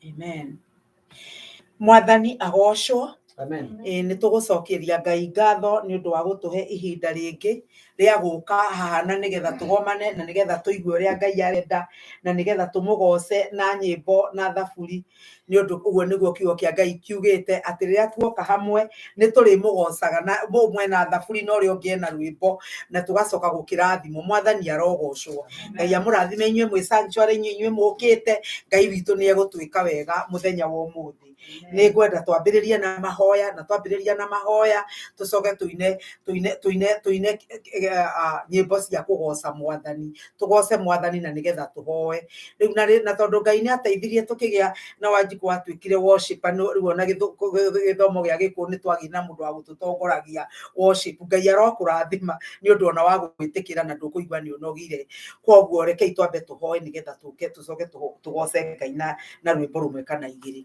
Amen. Mwathani agocwo. Amen. Ĩĩ, nĩ tũgũcokeria Ngai ngatho nĩ ũndũ wa gũtũhe ihinda rĩngĩ rĩa gũka haha na nĩgetha tũgomane na nĩgetha tũigue ũrĩa Ngai arenda na nĩgetha tũmũgoce na nyĩmbo na thaburi, nĩ ũndũ ũguo nĩguo kiugo kĩa Ngai kiugĩte atĩ rĩrĩa tuoka hamwe nĩ tũrĩmũgocaga na ũmwe na thaburi na ũrĩa ũngĩ ena rwĩmbo na tũgacoka gũkĩrathimwo. Mwathani arogocwo. Ngai amũrathime inyuĩ mwĩ sanctuary, inyuĩ mũkĩte. Ngai witũ nĩ egũtwĩka wega mũthenya wa ũmũthĩ. Nĩ ngwenda twambĩrĩrie na mahoya, na twambĩrĩria na mahoya tũcoke tũine tũine tũine tũine nyĩmbo cia kũgoca Mwathani, tũgoce Mwathani na nĩgetha tũhoe rĩu. Na tondũ Ngai nĩ ateithirie tũkĩgĩa na Wanjikũ watuĩkire worshiper, rĩu ona gĩthomo gĩa gĩkũyũ nĩ twagĩire na mũndũ wa gũtũtongoragia worship. Ngai arokũrathima nĩ ũndũ ona wa gwĩtĩkĩra na ndũkũigua nĩ ũnogire. Koguo rekei twambe tũhoe nĩgetha tũke tũcoke tũgoce Ngai na rwĩmbo rũmwe kana igĩrĩ.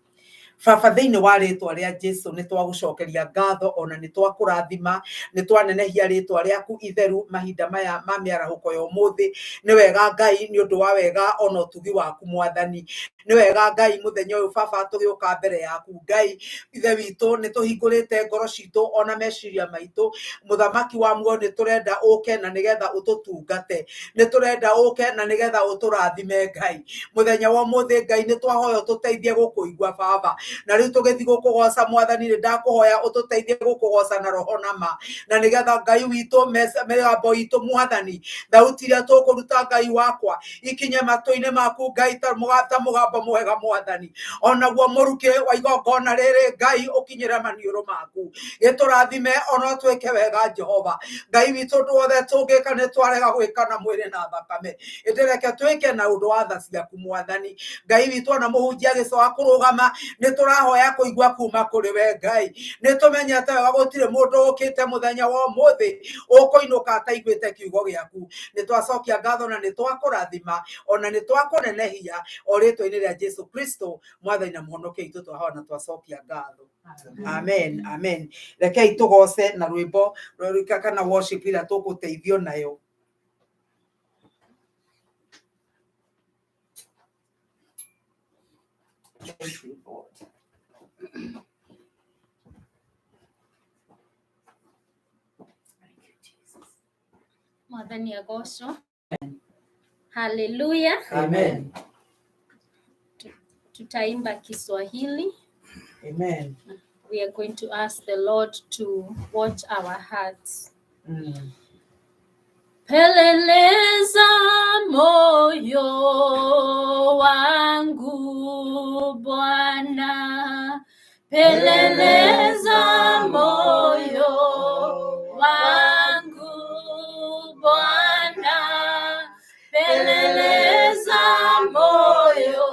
Baba, thĩinĩ wa rĩtwa rĩa Jesu nĩ twagũcokeria ngatho ona nĩ twakũrathima, nĩ twanenehia rĩtwa rĩaku itheru mahinda maya ma mĩarahũko ya ũmũthĩ. Nĩ wega Ngai, nĩ ũndũ wa wega ona ũtugi waku Mwathani. Nĩ wega Ngai, mũthenya ũyũ Baba tũgĩũka mbere yaku Ngai Ithe witũ, nĩ tũhingũrĩte ngoro citũ ona meciria maitũ. Mũthamaki wa muoyo, nĩ tũrenda ũke na nĩgetha ũtũtungate, nĩ tũrenda ũke na nĩgetha ũtũrathime Ngai mũthenya wa ũmũthĩ. Ngai, nĩ twahoya ũtũteithie gũkũigua Baba, na rĩu tũgĩthiĩ gũkũgoca Mwathani, nĩ ndakũhoya ũtũteithie gũkũgoca na roho na ma, na nĩgetha Ngai witũ mĩgambo itũ Mwathani, thauti iria tũkũruta Ngai wakwa ikinye matũ-inĩ maku Ngai ta mũgambo mwega Mwathani, onaguo mũrukĩ wa igongona rĩrĩ Ngai ũkinyĩre maniũrũ maku. Gĩtũrathime ona ũtwĩke wega Jehova Ngai witũ. Ũndũ wothe tũngĩka nĩ twarega gwĩka na mwĩrĩ na thakame, ĩndĩ reke twĩke na ũndũ wa tha ciaku Mwathani Ngai witũ. Ona mũhunjia agĩcoka kũrũgama, nĩ tũrahoya kũigua kuma kũrĩ we Ngai. Nĩ tũmenyete wega gũtirĩ mũndũ ũkĩte mũthenya wa ũmũthĩ ũkũinũka ataiguĩte kiugo gĩaku. Nĩ twacokia ngatho na nĩ twakũrathima ona nĩ twakũnenehia, o rĩtwa-inĩ rĩa Jesu Kristo Mwathani na Mũhonokia witũ twahoya na twacokia ngatho. Amen, amen. Rekei tũgoce na rwĩmbo kana worship ĩrĩa tũgũteithio nayo. Thank you, Lord. Thank you, Jesus. Mwathani agocwo. Haleluya. Amen. Tutaimba Kiswahili. Amen. We are going to ask the Lord to watch our hearts. Peleleza moyo wangu Bwana, peleleza moyo wangu Bwana, peleleza moyo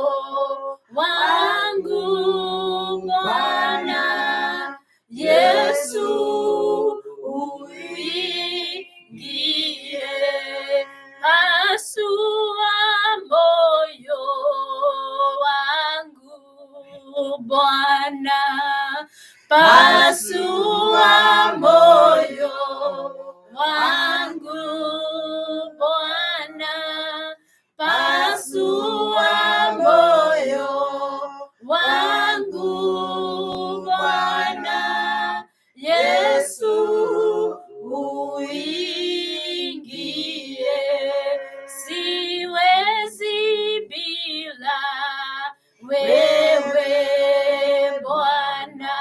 wangu Bwana, Yesu uingie, pasua moyo wangu Bwana, pasua moyo wangu Bwana, pasua moyo wangu Bwana, Yesu uingie, siwezi bila wewe Bwana,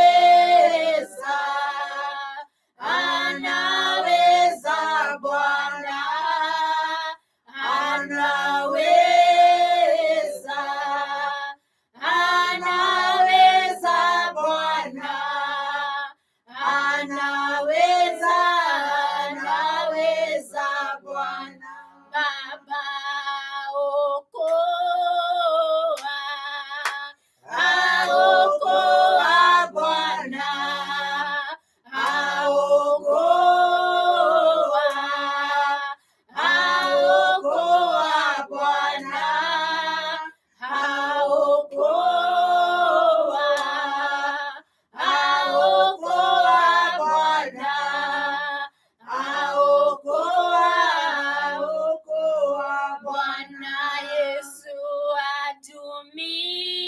Anaweza, anaweza Bwana, anaweza, anaweza Bwana, anaweza, anaweza Bwana. Baba okoa, aokoa Bwana, aokoa, aokoa Bwana, aokoa, aokoa Bwana, aokoa, aokoa Bwana Yesu adumisha,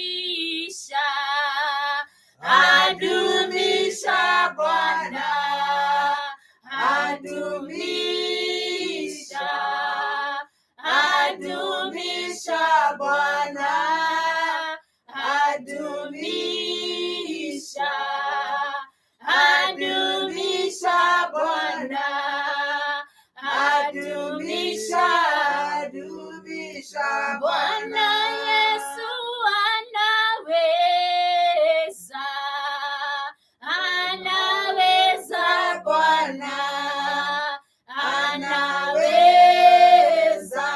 adumisha Bwana, adumisha, adumisha Bwana, adumisha, adumisha Bwana, adumisha, adumisha Bwana Yesu anaweza, anaweza Bwana, anaweza,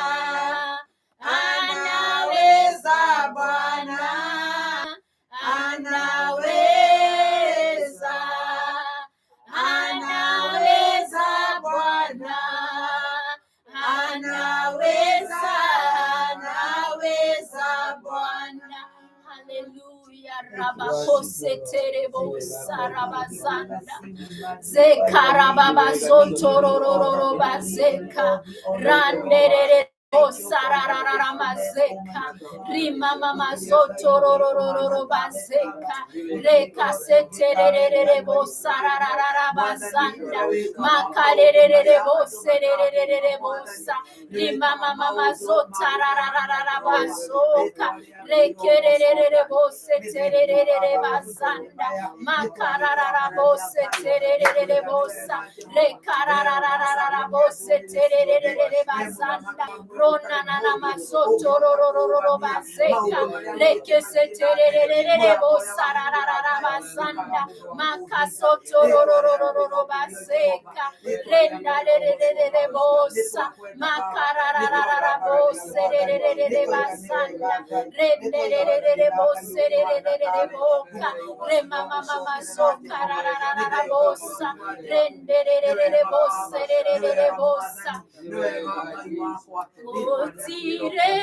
anaweza Bwana, anaweza, anaweza Bwana, anaweza, anaweza Bwana. Haleluya. Rabakoseterebo sarabazanda zekarababa bazeka randerere sararararamazeka rimamamazotororororo bazeka rekasetererere bosarararabazanda makarerere bosererere bosa rimamamamazotarararabazoka rekererere bosetererere bazanda makararara bosetererere bosa rekarararara bosetererere bazanda ronanana mazotororororo bazeka rekesetererere bosararara bazanda makasotororororo bazeka rendarerere bosa makarararara bosererere bazanda rendererere bosererere boka remamamazokarararara bosa rendererere bosererere bosa. Gũtirĩ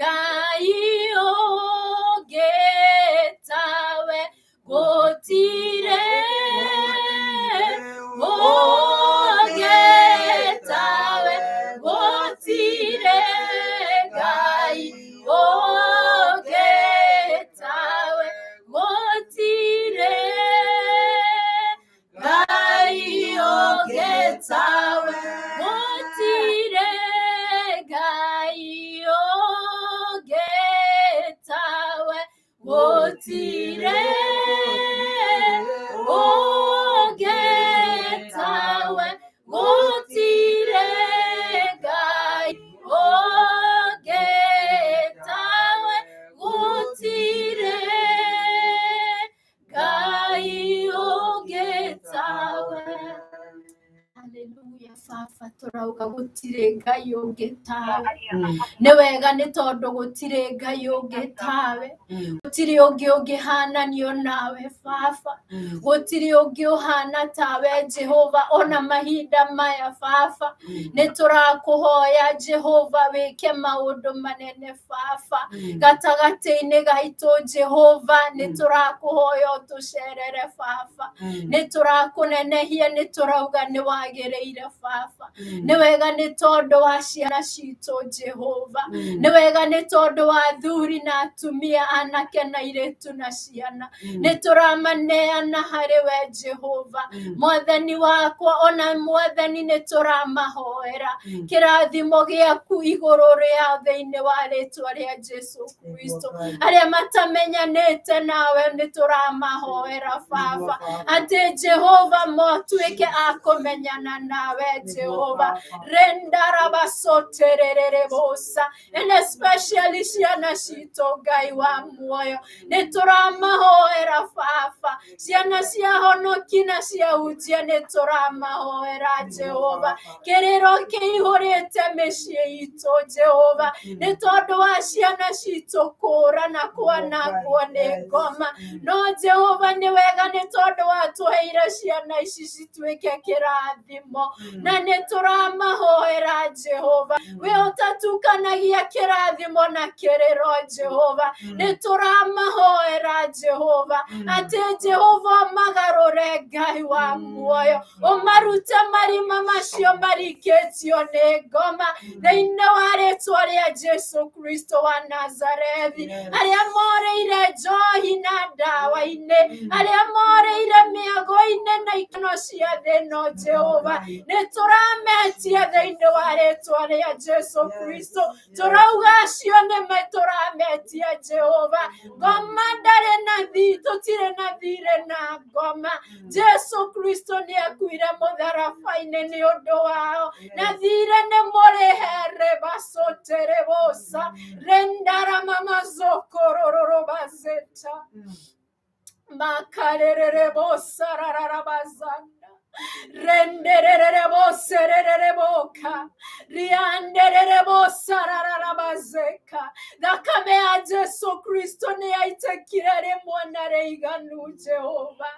Ngai ũngĩ tawe, gũtirĩ ũngĩ tawe, gũtirĩ Ngai ũngĩ tawe, gũtirĩ Ngai ũngĩ tawe, gũtirĩ Ngai ũngĩ tawe, gũtirĩ ũngĩ tawe, gũtirĩ Ngai ũngĩ tawe, gũtirĩ Ngai ũngĩ tawe. Haleluya. Baba, tũrauga gũtirĩ Ngai ũngĩ tawe. Nĩ wega nĩ tondũ gũtirĩ Ngai ũngĩ tawe, gũtirĩ ũngĩ ũngĩhananio nawe Baba, gũtirĩ ũngĩ ũhana tawe Jehova. Ona mahinda maya Baba, nĩ tũrakũhoya Jehova wĩke maũndũ manene Baba gatagatĩ-inĩ gaitũ. Jehova, nĩ tũrakũhoya ũtũcerere Baba, nĩ tũrakũnenehia, nĩ tũrauga nĩ wagĩrĩire Baba. Nĩ wega nĩ tondũ wa ciana citũ Jehova. Nĩ wega nĩ tondũ wa athuri na atumia, anake na airĩtu na ciana. Nĩ tũramaneana harĩ we Jehova. Mwathani wakwa, ona Mwathani nĩ tũramahoera kĩrathimo gĩaku igũrũ rĩao thĩinĩ wa rĩtwa rĩa Jesu Kristo. Arĩa matamenyanĩte nawe nĩ tũramahoera Baba, atĩ Jehova matuĩke a kũmenyana nawe Jehova. Rendarabasotererebosa, and especially ciana citũ Ngai wa muoyo, nĩ tũramahoera Baba, ciana cia honoki na cia hunjia nĩ tũramahoera Jehova. Kĩrĩro kĩihũrĩte mĩciĩ itũ Jehova, nĩ tondũ wa ciana citũ kũra na kwanangwo nĩ ngoma. No Jehova nĩ wega nĩ tondũ watũheire ciana ici cituĩke kĩrathimo, na nĩ tũramahoera Jehova. We ũtatukanagia kĩrathimo na kĩrĩro Jehova, nĩ tũramahoera Jehova, atĩ Jehova ũmagarũre Ngai wa muoyo, ũmarute marima macio marikĩtio nĩ ngoma thĩinĩ wa rĩtwa rĩa Jesu Kristo wa Nazarethi. Arĩa morĩire njohi na ndawa-inĩ, arĩa morĩire mĩago-inĩ na ikeno cia thĩ ĩno Jehova, nĩ tũrametia thĩinĩ wa rĩtwa rĩa Jesu Kristo. Tũrauga acio nĩme tũrametia Jehova. Ngoma ndarĩ na thi, tũtirĩ na thirĩ na ngoma. Jesu Kristo nĩ akuire mũtharaba-inĩ nĩ ũndũ wao, na thirĩ nĩ mũrĩhe rebasoterebosa rendaramamazokorororobazeta makarererebosa-rararabazanda renderereboserereboka riandererebosa-rararabazeka. Thakame ya Jesu Kristo nĩ yaitĩkire rĩmwe na rĩiganu Jehova,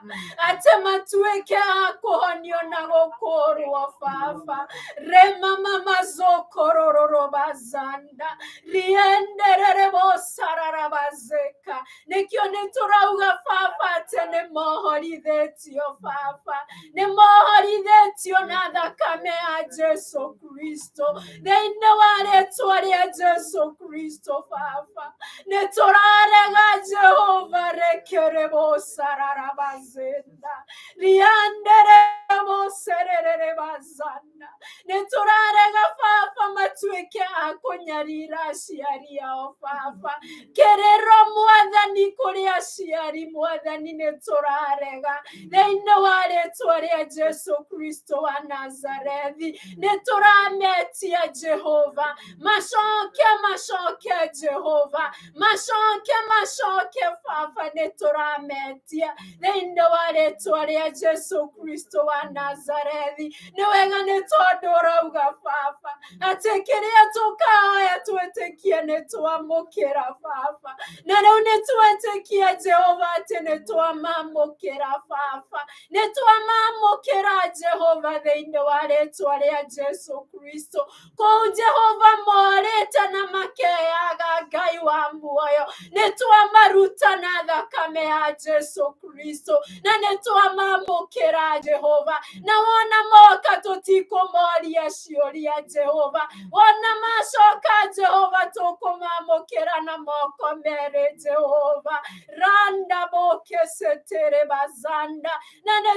atĩ matuĩke a kũhonio na gũkũrwo Baba. Remamamazokorororobazanda riendererebosa-rarabazeka. Nĩkĩo nĩ tũrauga Baba atĩ nĩ mohorithĩtio Baba, nĩ mohorithĩtio na thakame ya Jesu Kristo thĩinĩ wa rĩtwa rĩa Jesu Kristo Baba. Nĩ tũrarega Jehova rekerebosa-rarabazenda rianderebosererебazana. Nĩ tũrarega Baba matuĩke a kũnyarira aciari ao Baba. Kĩrĩro Mwathani kũrĩ aciari Mwathani nĩ tũrarega thĩinĩ wa rĩtwa rĩa Jesu Kristo wa Nazarethi. Nĩ tũrametia Jehova, macoke macoke Jehova, macoke macoke Baba, nĩ tũrametia thĩinĩ wa rĩtwa rĩa Jesu Kristo wa Nazarethi. Nĩ wega nĩ tondũ ũrauga Baba atĩ kĩrĩa tũkahoya twĩtĩkie nĩ twamũkĩra Baba, na rĩu nĩ twetĩkia Jehova atĩ nĩ twamamũkĩra Baba, nĩ twamamũkĩra Jehova thĩinĩ wa rĩtwa rĩa Jesu Kristo. Kũu Jehova morĩte na makeyaga Ngai wa muoyo, nĩ twamaruta na thakame ya Jesu Kristo, na nĩ twamamũkĩra Jehova. Na wona moka tũtikũmoria ciũria Jehova, wona macoka Jehova tũkũmamũkĩra na moko merĩ Jehova. Randa bokesetere bazanda, na nĩ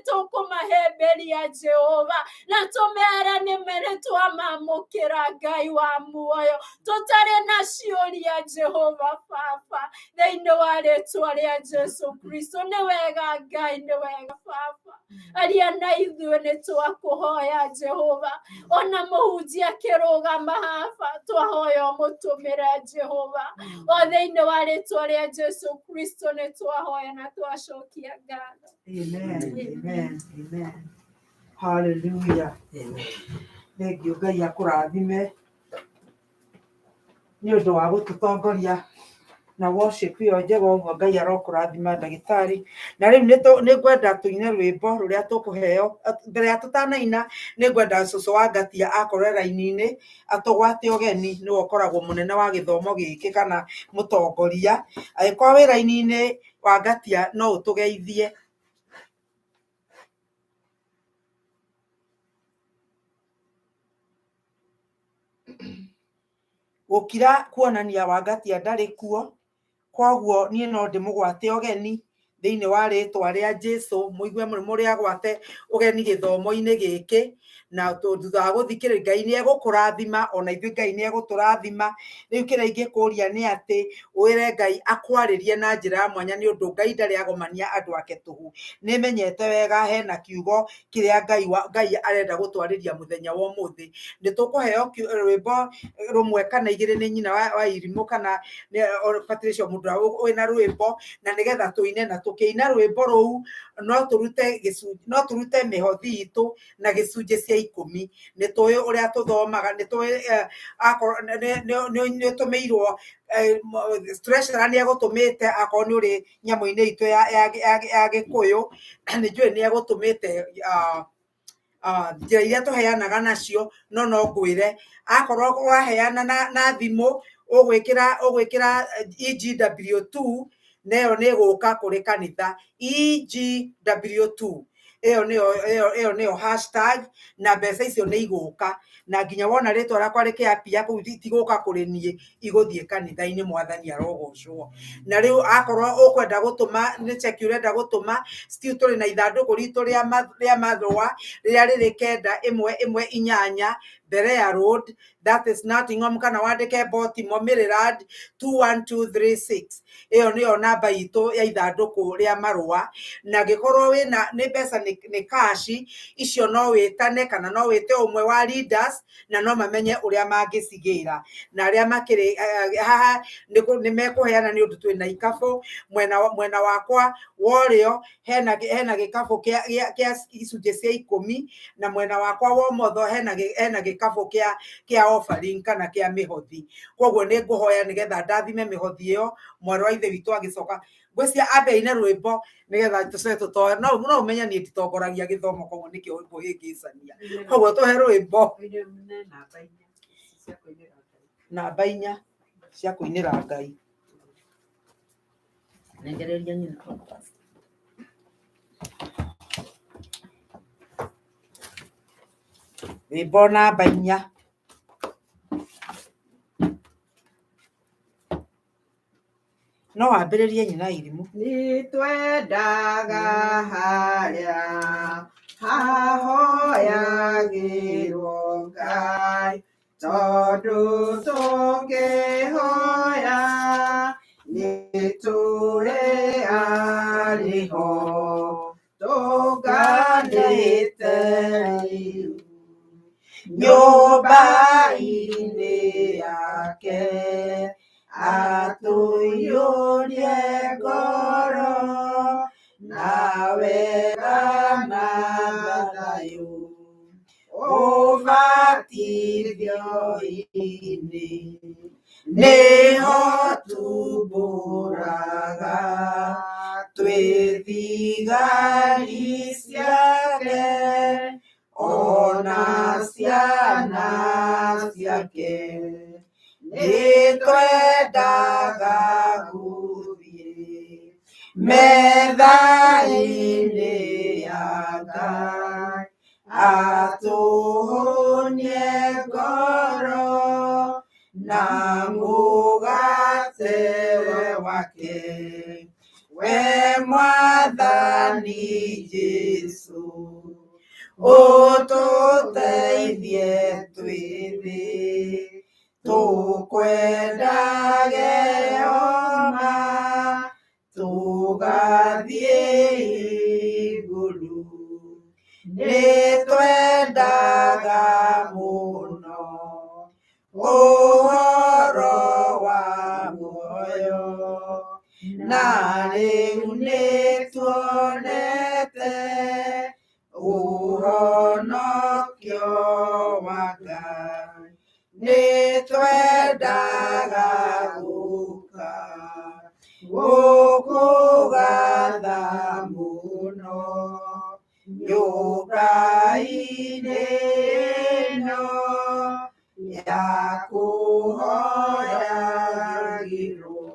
tũkũmahĩmbĩria Jehova, na tũmere nĩ twamamũkĩra Ngai wa muoyo, tũtarĩ na ciũria Jehova Baba thĩinĩ wa rĩtwa rĩa Jesu Kristo. Nĩ wega Ngai, nĩ wega Baba, aria na ithuĩ nĩ twakũhoya Jehova. Ona mũhunjia akĩrũgama haha twahoya ũmũtũmĩre Jehova, o thĩinĩ wa rĩtwa rĩa Jesu Kristo nĩ twahoya na twacokia ngatho. Amen. Amen. Amen. Hallelujah. Thengiũ Ngai akũrathime nĩ ũndũ wa gũtũtongoria na worship ĩyo njega ũguo. Ngai arokũrathima ndagĩtarĩ. Na rĩu nĩ ngwenda tũine rwĩmbo rũrĩa tũkũheo. Mbere ya tũtanaina, nĩ ngwenda cũcũ wa Ngatia akorwo raini-inĩ atũgwate ũgeni, nĩwe ũkoragwo mũnene wa gĩthomo gĩkĩ kana mũtongoria. Angĩkorwo wĩ raini-inĩ wa Ngatia, no ũtũgeithie. Gũkira kuonania Wangatia ndarĩ kuo, koguo niĩ no ndĩmũgwate ũgeni thĩinĩ wa rĩtwa rĩa Jesu, mũigue mũrĩ agwate ũgeni gĩthomo-inĩ gĩkĩ, na thutha wa gũthikĩrĩria Ngai nĩ egũkũrathima, ona ithuĩ Ngai nĩ egũtũrathima. Rĩu kĩrĩa ingĩkũria nĩ atĩ wĩre Ngai akwarĩrie na njĩra ya mwanya, nĩ ũndũ Ngai ndarĩ agomania andũ ake tũhũ. Nĩ menyete wega hena kiugo kĩrĩa Ngai arenda gũtwarĩria mũthenya wa ũmũthĩ. Nĩ tũkũheo rwĩmbo rũmwe kana igĩrĩ nĩ nyina wa irimũ kana Patricia mũndũ wĩna rwĩmbo, na nĩgetha tũine, na tũkĩina rwĩmbo rũu no tũrute gĩcunjĩ, no tũrute mĩhothi itũ na gĩcunjĩ cia ikũmi. Nĩ tũĩ ũrĩa tũthomaga, nĩ tũĩ akorwo nĩ ũtũmĩirwo, treasurer nĩ egũtũmĩte, akorwo nĩ ũrĩ nyamũ-inĩ itũ ya Gĩkũyũ, nĩ njũĩ nĩ egũtũmĩte njĩra iria tũheanaga nacio. No ngwĩre akorwo waheana na thimũ, ũgwĩkĩra EGW2, na ĩyo nĩ ĩgũka kũrĩ kanitha. EGW2 ĩyo nĩyo hashtag, na mbeca icio nĩ igũka, na nginya wona rĩtwa rĩakwa rĩkĩapia kũu itigũka kũrĩ niĩ, igũthiĩ kanitha-inĩ. Mwathani arogocwo. Na rĩu akorwo ũkwenda gũtũma nĩ cheki ũrenda gũtũma, still tũrĩ na ithandũkũ ritũ rĩa marũa rĩrĩa rĩrĩ 9118 Berea Road, that is Nottingham, kana wandĩke Baltimore, Maryland 21236. Ĩyo nĩyo namba itũ ya ithandũkũ rĩa marũa. Na angĩkorwo wĩna nĩ mbeca nĩ cash icio, no wĩtane kana no wĩte ũmwe wa leaders, na no mamenye ũrĩa mangĩcigĩra. Na arĩa makĩrĩ haha nĩ mekũheana, nĩ ũndũ twĩna ikabũ mwena wakwa wa ũrĩo, hena gĩkabũ kĩa icunjĩ cia ikũmi, na mwena wakwa wa ũmotho hena gĩkabũ kĩa offering kana kĩa mĩhothi. Koguo nĩ ngũhoya nĩgetha ndathime mĩhothi ĩyo, mwarĩ wa ithe witũ agĩcoka ngwĩciria ambe aine rwĩmbo nĩgetha tũcoke tũtoe. No ũmenye niĩ nditongoragia gĩthomo, koguo nĩkĩo ngũhĩngĩcania. Koguo tũhe rwĩmbo namba inya cia kũinĩra Ngai. Nengereria nyina. Rwĩmbo namba inya. No wambĩrĩrie nyina irimũ. Nĩtwendaga harĩa hahoyagĩrwo Ngai, tondũ tũngĩhoya nĩtũrĩ arĩho tũnganĩte rĩu nyũmba-inĩ yake, atũiyũrie ngoro na wega na thayũ ũbatithio-inĩ, nĩho tumbũraga twĩ thigari ciake ona ciana ciake. Nĩtwendaga gũthiĩ metha-inĩ ya Ngai, atũhũnie ngoro na mũgate wake. We Mwathani Jesũ, ũtũteithie twĩthĩ tũkwendage oma tũgathiĩ igũrũ. Nĩtwendaga mũno ũhoro wa muoyo, na rĩu nĩtuonete ũhonokio wa Ngai. Nĩtwendaga gũka gũkũgatha mũno nyũmba-inĩ ĩno ya kũhoyagĩrwo.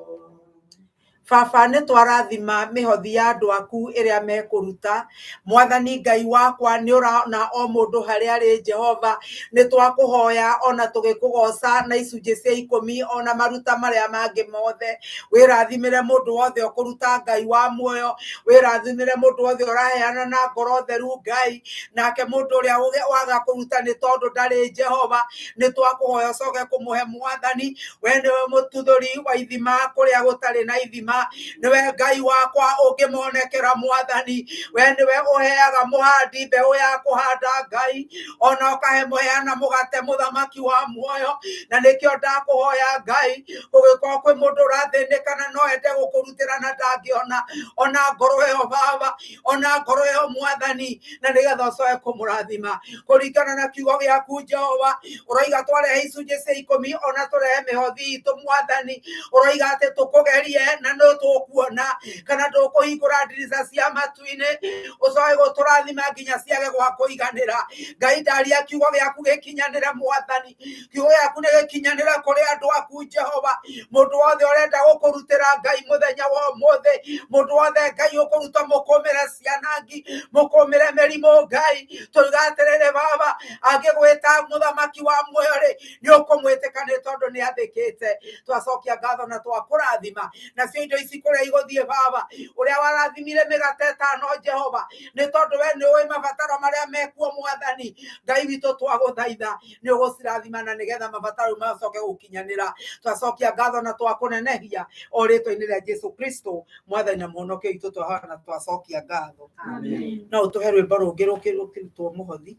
Baba nĩ twarathima mĩhothi ya andũ aku ĩrĩa mekũruta. Mwathani Ngai wakwa nĩ ũrona o mũndũ harĩa arĩ Jehova, nĩ twakũhoya ona tũgĩkũgoca na icunjĩ cia ikũmi ona maruta marĩa mangĩ mothe. Wĩrathimĩre mũndũ wothe ũkũruta Ngai wa muoyo, wĩrathimĩre mũndũ wothe ũraheana na ngoro theru Ngai, nake mũndũ ũrĩa waga kũruta nĩ tondũ ndarĩ Jehova, nĩ twakũhoya ũcoke kũmũhe Mwathani. We nĩwe mũtuthũri wa ithima kũrĩa gũtarĩ na ithima, nĩwe Ngai wakwa ũngĩmonekera Mwathani, we nĩwe ũheaga mũhandi mbeũ ya kũhanda Ngai, ona ũkahe mũheana mũgate mũthamaki wa muoyo. Na nĩkĩo ndakũhoya Ngai, gũgĩkorwo kwĩ mũndũ ũrathĩnĩka na no ende gũkũrutĩra na ndangĩona, ona ngoro ĩyo Baba, ona ngoro ĩyo Mwathani, na nĩgetha ũcoke kũmũrathima kũringana na kiugo gĩaku Jehova. Ũroiga twarehe icunjĩ cia ikũmi ona tũrehe mĩhothi itũ Mwathani, ũroiga atĩ tũkũgerie na no tũkuona kana ndũkũhingũra ndirica cia matu-inĩ ũcoke gũtũrathima nginya ciage gwa kũiganĩra. Ngai ndaria kiugo gĩaku gĩkinyanĩre Mwathani, kiugo gĩaku nĩ gĩkinyanĩre kũrĩ andũ aku Jehova. Mũndũ wothe ũrenda gũkũrutĩra Ngai mũthenya wa ũmũthĩ, mũndũ wothe Ngai ũkũruta, mũkũmĩre cianangi, mũkũmĩre mĩrimũ Ngai, tũiga atĩrĩrĩ Baba, angĩgwĩta mũthamaki wa muoyo rĩ, nĩ ũkũmwĩtĩka nĩ tondũ nĩ athĩkĩte. Twacokia ngatho na twakũrathima nacio indo ici kũrĩa igũthiĩ Baba, ũrĩa warathimire mĩgate ĩtano Jehova, nĩ tondũ we nĩ ũĩ mabataro marĩa mekuo Mwathani Ngai witũ, twagũthaitha nĩ ũgũcirathima na nĩgetha mabataro macoke gũkinyanĩra. Twacokia ngatho na twakũnenehia o rĩtwa-inĩ rĩa Jesu Kristo Mwathani na mũhonokia witũ, twahoya na twacokia ngatho. Amen. No ũtũhe rwĩmbo rũngĩ rũkĩrutwo mũhothi.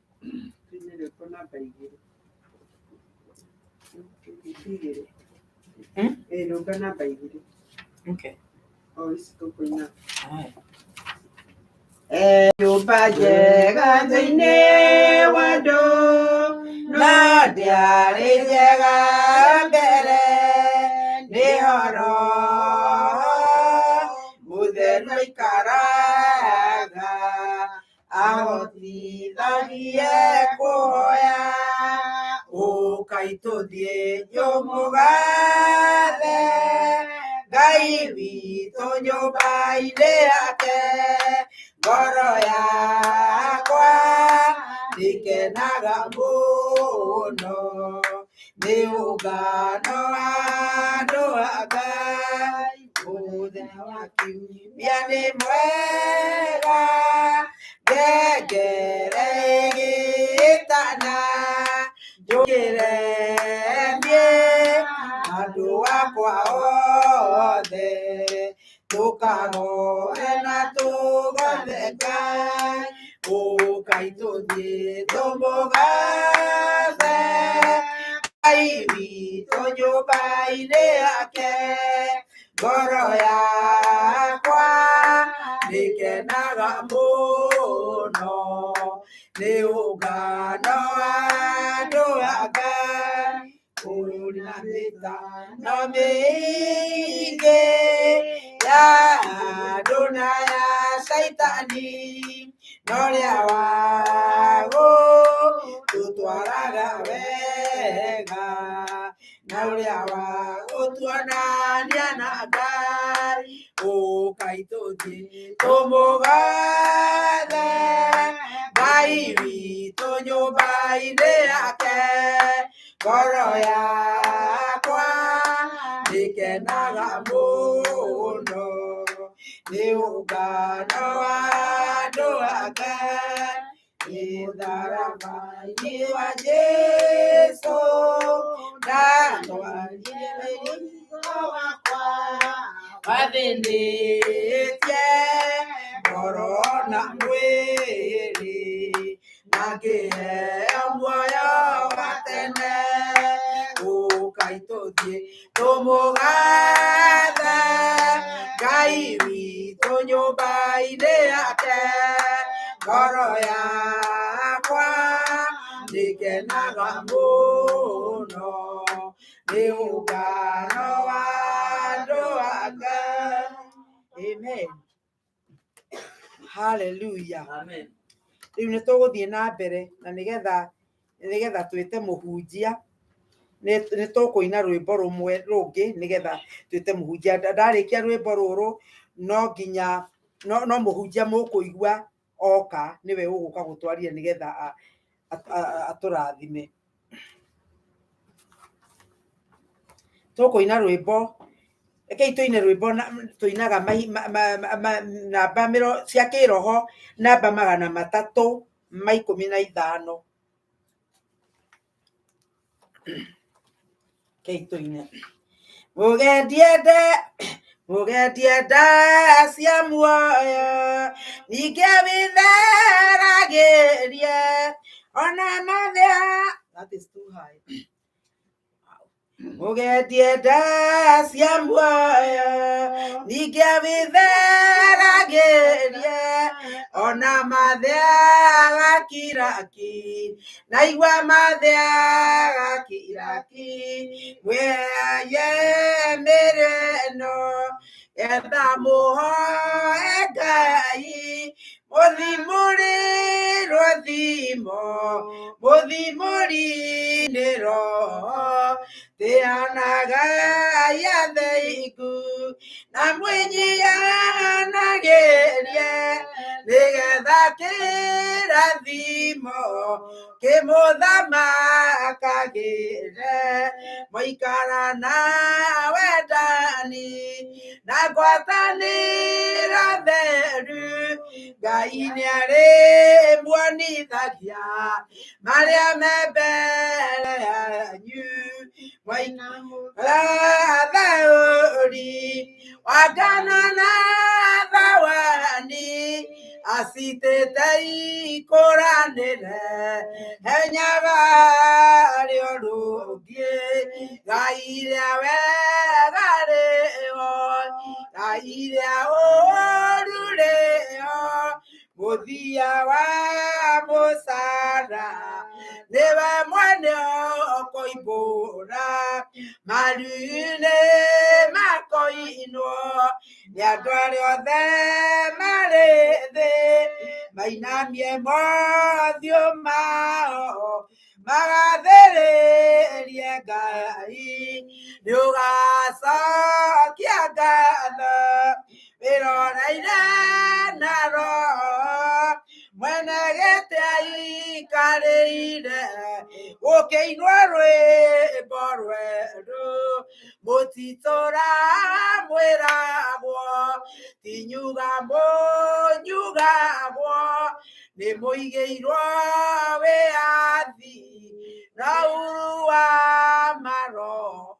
Twĩne rwĩmbo namba igĩrĩ. Igĩrĩ. Hmm? Ĩĩ, rwĩmbo namba igĩrĩ. Okay. O ici tũkũina. Haya. Nyũmba njega thĩinĩ wa andũ no ndĩarĩ njega mbere, nĩ horo mũtheru aikaraga, ahotithagie kũhoya, ũkai tũthiĩ nyũmũgathe Ngai witũ nyũmba-inĩ yake, ngoro yakwa nĩkenaga mũno nĩ ũngano wa andũ a Ngai, mũthenya wa kiumia nĩ mwega, ngengere ĩgĩtana, njũkĩre thiĩ andũ akwa othe, tũkahoe na tũgothe Ngai, ũkai tũthiĩ tũmũgathe Ngai witũ nyũmba-inĩ yake, ngoro yakwa nĩkenaga mũno nĩ ũngano wa andũ a Ngai, kũrĩ na mĩtano mĩingĩ ya andũ na ya Caitani, no ũrĩa wa gũtũtwaraga wega, na ũrĩa wa gũtuonania na Ngai, ũkai tũthiĩ tũmũgathe Ngai witũ nyũmba-inĩ yake, ngoro yakwa nĩkenaga mũno nĩ ũngano wa andũ a Ngai, mũtharaba-inĩ wa Jesũ ndatwarire mũrigo wakwa, wathĩnĩtie ngoro na mwĩrĩ, na ngĩheo muoyo wa tene, ũkai tũthiĩ tũmũgathe Ngai witũ nyũmba-inĩ yake, ngoro yakwa nĩkenaga mũno nĩ ũngano wa andũ a Ngai. Amen. Hallelujah. Amen. Rĩu nĩ tũgũthiĩ na mbere na nĩgetha twĩte mũhunjia. Nĩ tũkũina rwĩmbo rũmwe rũngĩ nĩgetha twĩte mũhunjia. Ndarĩkia rwĩmbo rũrũ no nginya no mũhunjia mũkũigua oka nĩwe ũgũka gũtwaria nĩgetha atũrathime. Tũkũina rwĩmbo, rekei tũine rwĩmbo tũinaga namba cia kĩroho namba 315. Rekei tũine. Mũgendie nda cia muoyo ningĩ wĩtheragĩrie ona mathĩa. That is too high. Mũgendie nda cia muoyo ningĩ wĩtheragĩrie ona mathĩa gakiraki naigua mathĩa gakiraki mwĩaye mĩrĩ ĩno getha mũhoe Ngai mũthimũrĩrwo thimo mũthimũri-inĩ roho tĩanagai athengu na mwĩnyihanagĩrie nĩgetha kĩrathimo kĩmũthamakagĩre mũikara na wendani na ngwatanĩro theru Ngai nĩarĩmuonithagia marĩa me mbere yanyu thaũri wangano na thawani acitĩte ikũranĩre henyaga rĩo rũngĩ Ngai rĩa wega rĩho Ngai rĩa ũũru rĩho mũthia wa mũcara nĩwe mwene ũkoimbũra maru-inĩ makoinwo nĩ andũ arĩa othe marĩ thĩ mainamie mothiũ mao magathĩrĩrie Ngai nĩ ũgacokia ngatho wĩroreire na roho mwene gĩtĩ aikarĩire gũkĩinwo rwĩmbo rwerũ mũtitũra mwĩragwo tinyuga mũnyugagwo nĩ mũigĩirwo wĩyathi na uru wa maroho.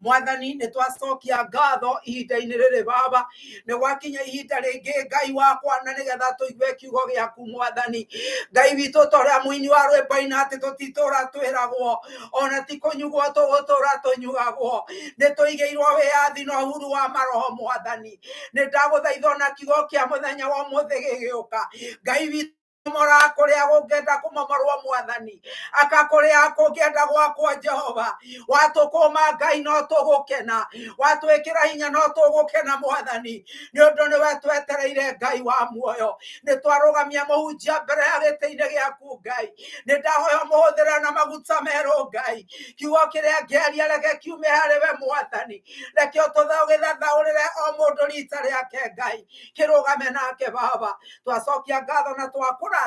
Mwathani nĩ twacokia ngatho ihinda-inĩ rĩrĩ baba, nĩ gwakinya ihinda rĩngĩ Ngai wakwa na nĩgetha tũigue kiugo gĩaku Mwathani Ngai witũ, ta ũrĩa mũini wa rwĩmbo aina atĩ tũtitũra twĩragwo ona ti kũnyugwo tũgũtũra tũnyugagwo, nĩ tũigĩirwo wĩyathi na ũhuru wa maroho Mwathani. Nĩ ndagũthaitha ona kiugo kĩa mũthenya wa ũmũthĩ gĩgĩũka Ngai witũ mora kũrĩa gũngĩenda kũmomorwo Mwathani, aka kũrĩa kũngĩenda gwakwo Jehova, watũkũma Ngai no tũgũkena, watwĩkĩra hinya no tũgũkena Mwathani, nĩ ũndũ nĩwe twetereire Ngai wa muoyo. Nĩ twarũgamia mũhunjia mbere ya gĩtĩ-inĩ gĩaku Ngai, nĩ ndahoya mũhũthĩre na maguta merũ Ngai, kiugo kĩrĩa ngĩaria reke kiume harĩ we Mwathani, reke ũtũgĩthathaũrĩre o mũndũ rita rĩake Ngai, kĩrũgame nake Baba. Twacokia ngatho na twakũrathima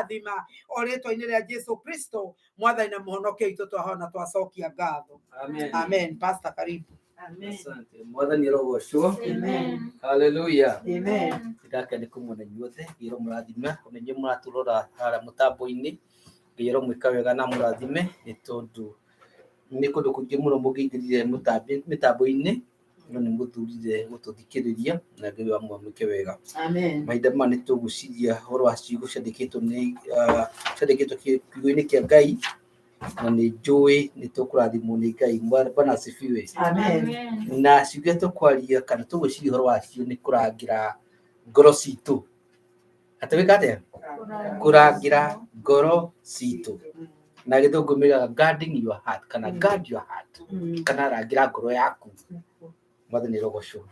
o rĩtwa-inĩ rĩa Jesu Kristo Mwathani na mũhonokia witũ, twahona twacokia ngatho. Amen. Amen. Pastor, karibu. Asante. Mwathani arogocwo. Amen. Haleluya. Amen. Ndake nĩ kũmwona inyuothe Ngai mũrathime ona inyuĩ mũratũrora harĩa mũtambo-inĩ Ngai aromwĩka wega na mũrathime nĩ tondũ nĩ kũndũ kũingĩ mũno mũngĩingĩrire mĩtambo-inĩ no nĩ mũthurire gũtũthikĩrĩria na Ngai wa mwamwĩke wega. Amen. Mahinda maya nĩ tũgwĩciria ũhoro wa ciugo ciandĩkĩtwo nĩ ciandĩkĩtwo kiugo-inĩ kĩa Ngai na nĩ njũĩ nĩ tũkũrathimwo nĩ Ngai. Bwana asifiwe. Amen. Na ciugo iria tũkwaria kana tũgwĩciria ũhoro wacio nĩ kũrangĩra ngoro citũ. Atĩ wĩka atĩa? Kũrangĩra ngoro citũ. Na gĩthũngũ maugaga guarding your heart kana guard your heart kana rangĩra ngoro yaku. Mwathani arogocwo.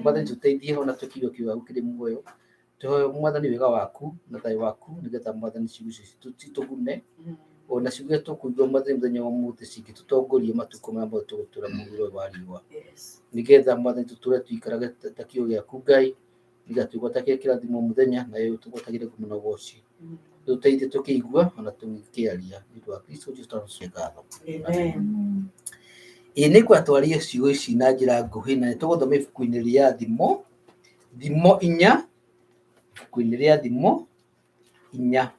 Mwathani tũteithie ona tũkiuga kiugo gĩaku kĩrĩ muoyo. Tũhoe Mwathani wega waku na thayũ waku nĩgetha Mwathani ciugo icio citũgune Ona ciugo iria tũkũigua Mwathani mũthenya wa ũmũthĩ cingĩtũtongoria matukũ marĩa mothe tũgũtũra mũhuro ũyũ wa riũa. Nĩgetha Mwathani tũtũre tũikarage ta kiugo gĩaku Ngai, nĩgetha twĩgwatagĩre kĩrathimo mũthenya nayo tũgwatagĩre ngumo na ũgoci. Tũteithie tũkĩigua ona tũkĩaria nĩ ũndũ wa Kristo Jesu tũracokia ngatho. Amen. Ĩĩ nĩ ngwenda twarie ciugo ici na njĩra nguhĩ na nĩ tũgũthoma ibuku-inĩ rĩa Thimo, Thimo inya, ibuku-inĩ rĩa Thimo inya,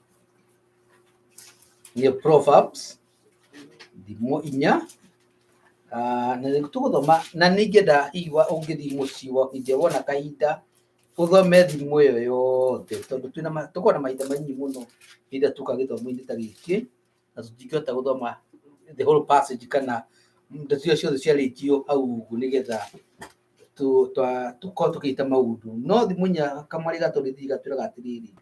nĩyo Proverbs, Thimo inya, na nĩ tũgũthoma na nĩ ingĩenda hihi ũngĩthiĩ mũciĩ hĩndĩ ĩrĩa wona kahinda ũthome thimo ĩyo yothe tondũ twĩna tũkoragwo na mahinda manini mũno hĩndĩ ĩrĩa tũka gĩthomo-inĩ ta gĩkĩ na tũtingĩhota gũthoma the whole passage kana ndeto iria ciothe ciarĩtio hau ũguo nĩgetha tũkorwo tũkĩita maũndũ. No thimũ inya kamwarĩ gatũ nĩ gatwĩraga atĩrĩrĩ,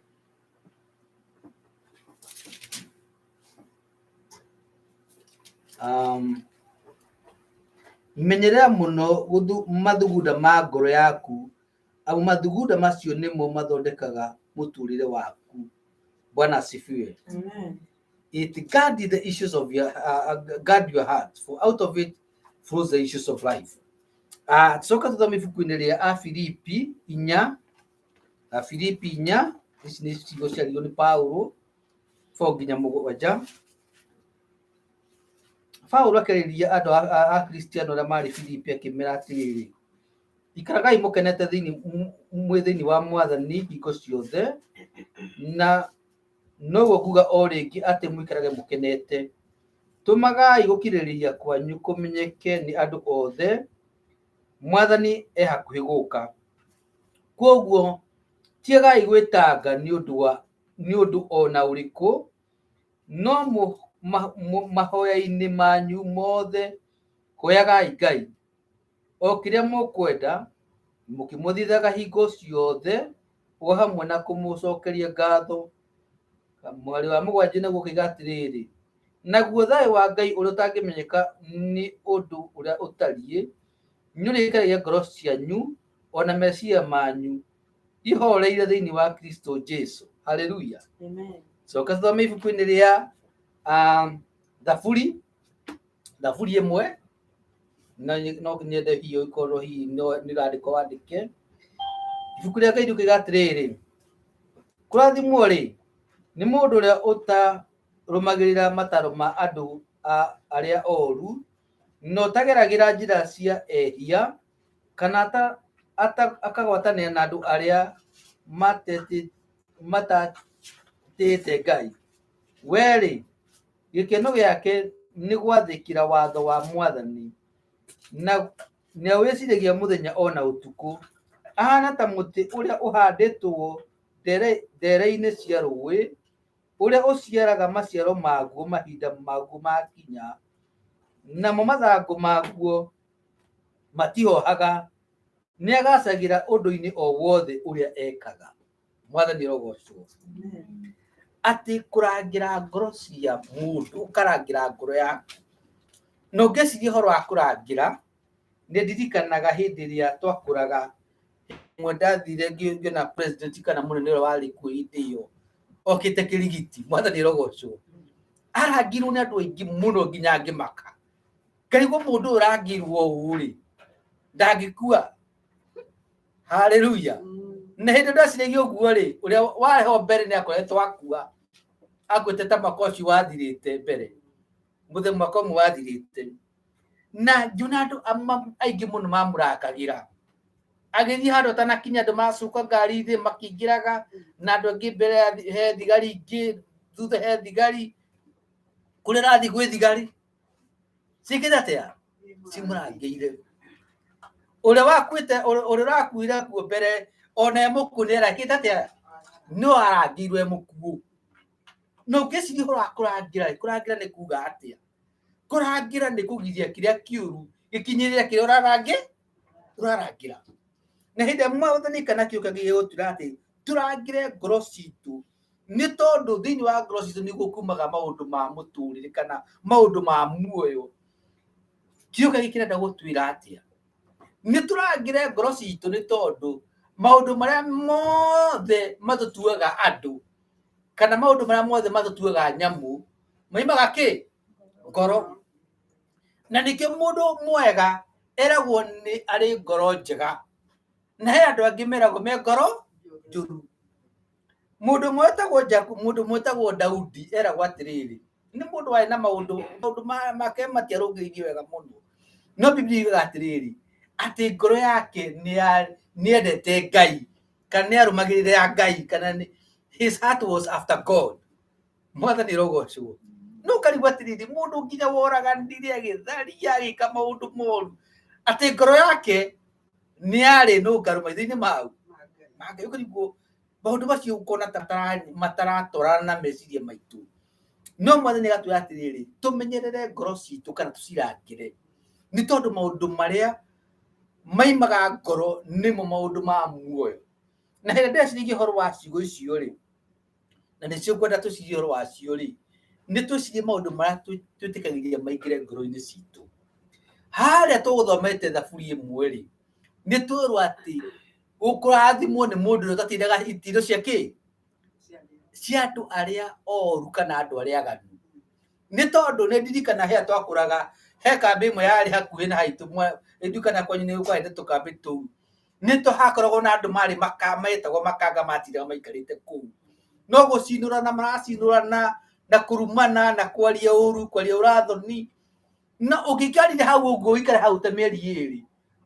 menyerera mũno mathugunda ma ngoro yaku, amu mathugunda macio nĩmo mathondekaga mũtũrĩre waku. Bwana asifiwe. Amen. It guard the issues of your guard your heart, for out of it flows the issues of life. Tucoka tuthome ibuku-inĩ rĩa Afilipi inya, Afilipi inya, ici nĩ ciugo ciaririo nĩ Paulo, 4 nginya mũgwanja. Paulo akĩarĩria andũ a Kristiano arĩa marĩ Filipi akĩmera atĩrĩrĩ, ikaragai mũkenete thĩinĩ mwĩ thĩinĩ wa Mwathani hingo ciothe, na noguo nguga o rĩngĩ atĩ mũikarage mũkenete. Tũmagai gũkirĩrĩria kwanyu kũmenyeke nĩ andũ othe, Mwathani e hakuhĩ gũka. Kwoguo tigai gwĩtanga nĩ ũndũ o na ũrĩkũ, no mahoya-inĩ manyu mothe hoyagai Ngai o kĩrĩa mũkwenda, mũkĩmũthithaga hingo ciothe o hamwe na kũmũcokeria ngatho. Mwarĩ wa mũgwanja naguo ũkoiga atĩrĩrĩ, naguo thayũ wa Ngai ũrĩa ũtangĩmenyeka nĩ ũndũ ũrĩa ũtariĩ, nĩũrĩikaragia ngoro cianyu ona meciria manyu ihoreire thĩinĩ wa Kristo Jesu. Haleluya. Amen. Coka tũthome ibuku-inĩ rĩa Thaburi, Thaburi ĩmwe, no nyende hihi ũkorwo hihi nĩ ũrandĩka wandĩke. Ibuku rĩa Ngai rĩkoiga atĩrĩrĩ, kũrathimwo rĩ nĩ mũndũ ũrĩa ũtarũmagĩrĩra mataro ma andũ arĩa oru, na ũtageragĩra njĩra cia ehia, kana akagwatanĩra na andũ arĩa matatĩĩte Ngai. We-rĩ, gĩkeno gĩake nĩ gwathĩkĩra watho wa Mwathani, na nĩawĩciragia mũthenya o na ũtukũ. Ahana ta mũtĩ ũrĩa ũhandĩtwo ndere-inĩ cia rũũĩ, ũrĩa ũciaraga maciaro maguo mahinda maguo makinya, namo mathangũ maguo matihohaga. Nĩagacagĩra ũndũ-inĩ o wothe ũrĩa ekaga. Mwathani arogocwo. Atĩ kũrangĩra ngoro cia mũndũ, ũkarangĩra ngoro yaku. Na ũngĩciria ũhoro wa kũrangĩra, nĩ ndirikanaga hĩndĩ ĩrĩa twakũraga, ĩmwe ndathire ngĩona president kana mũnene ũrĩa warĩ kuo hĩndĩ ĩyo, okĩte kĩrigiti, Mwathani arogocwo. Arangĩirwo nĩ andũ aingĩ mũno nginya ngĩmaka. Ngarigwo mũndũ ũyũ ũrangĩirwo ũũ rĩ, ndangĩkua. Haleluya. Na hĩndĩ ndaciragia ũguo rĩ, ũrĩa warĩ ho mbere nĩ akoretwo akua, akuĩte ta mwaka ũcio wathirĩte mbere, mũthenya mwaka ũmwe wathirĩte. Na ngĩona andũ aingĩ mũno mamũrakagĩra. Agĩthiĩ handũ atanakinya andũ maracuka ngari-inĩ makĩingĩraga, na andũ angĩ mbere he thigari ingĩ, thutha he thigari, kũrĩa arathiĩ gwĩ thigari. Ciĩkĩte atĩa? Cimũrangĩire. Ũrĩa wakuĩte, ũrĩa ũrakuire kuo mbere, ona e mũkuũ nĩ arekĩte atĩa? No arangĩirwo e mũkuũ. Na ũngĩciria ũhoro wa kũrangĩra, kũrangĩra nĩ kuga atĩa? Kũrangĩra nĩ kũgiria kĩrĩa kĩũru gĩkinyĩrĩre kĩrĩa ũrarangĩra. Na hĩndĩ ĩrĩa Mwathani kana kĩũka gĩgũtwĩra atĩ tũrangĩre ngoro citũ, nĩ tondũ thĩinĩ wa ngoro citũ nĩguo kumaga maũndũ ma mũtũrĩre kana maũndũ ma muoyo. Kĩũka gĩkĩ kĩrenda gũtwĩra atĩa? Nĩ tũrangĩre ngoro citũ nĩ tondũ maũndũ marĩa mothe matũtuaga andũ kana maũndũ marĩa mothe matũtuaga nyamũ Maimaga kĩ? Ngoro. Na nĩkĩo mũndũ mwega eragwo nĩ arĩ ngoro njega, na he andũ angĩ meragwo me ngoro njũru. Mũndũ ũmwe wetagwo Jaku, mũndũ ũmwe wetagwo Daudi eragwo atĩrĩrĩ, nĩ mũndũ warĩ na maũndũ, maũndũ make matiarũngĩrĩirie wega mũno, no Bibilia yugaga atĩrĩrĩ, atĩ ngoro yake nĩendete Ngai, kana nĩarũmagĩrĩra ya Ngai, kana nĩ, his heart was after God. Mwathani rogocwo. No ũkarigwo atĩrĩrĩ, mũndũ nginya woraganire, agĩtharia, agĩka maũndũ moru, atĩ ngoro yake nĩ yarĩ nũngaru maitho-inĩ mau ma Ngai. Ũkarigwo maũndũ macio ũkona ta mataratwarana na meciria maitũ. No Mwathani agatwĩra atĩrĩrĩ, tũmenyerere ngoro citũ kana tũcirangĩre, nĩ tondũ maũndũ marĩa maimaga ngoro nĩmo maũndũ ma muoyo. Na hĩndĩ ĩrĩa ndĩreciragia ũhoro wa ciugo icio rĩ, na nĩcio ngwenda tũcirie ũhoro wacio rĩ, nĩ twĩcirie maũndũ marĩa twĩtĩkagĩria maingĩre ngoro-inĩ citũ. Harĩa tũgũthomete thaburi ĩmwe rĩ, nĩ twerwo atĩ gũkũrathimwo nĩ mũndũ ũrĩa ũtatindaga itindo cia kĩ? Cia andũ arĩa oru kana andũ arĩa aganu. Nĩ tondũ nĩ ndirikana hĩrĩa twakũraga, he kambĩ ĩmwe yarĩ hakuhĩ na haitũ, ndirikana kwanyu nĩ kwarĩ na tũkambĩ tũu. Nĩ hakoragwo na andũ marĩ metagwo makanga matindaga maikarĩte kũu. No gũcinũrana maracinũrana na kũrumana na kwaria ũru, kwaria ũrathoni. Na ũngĩikarire hau ũguo ũikare hau ta mĩeri ĩrĩ,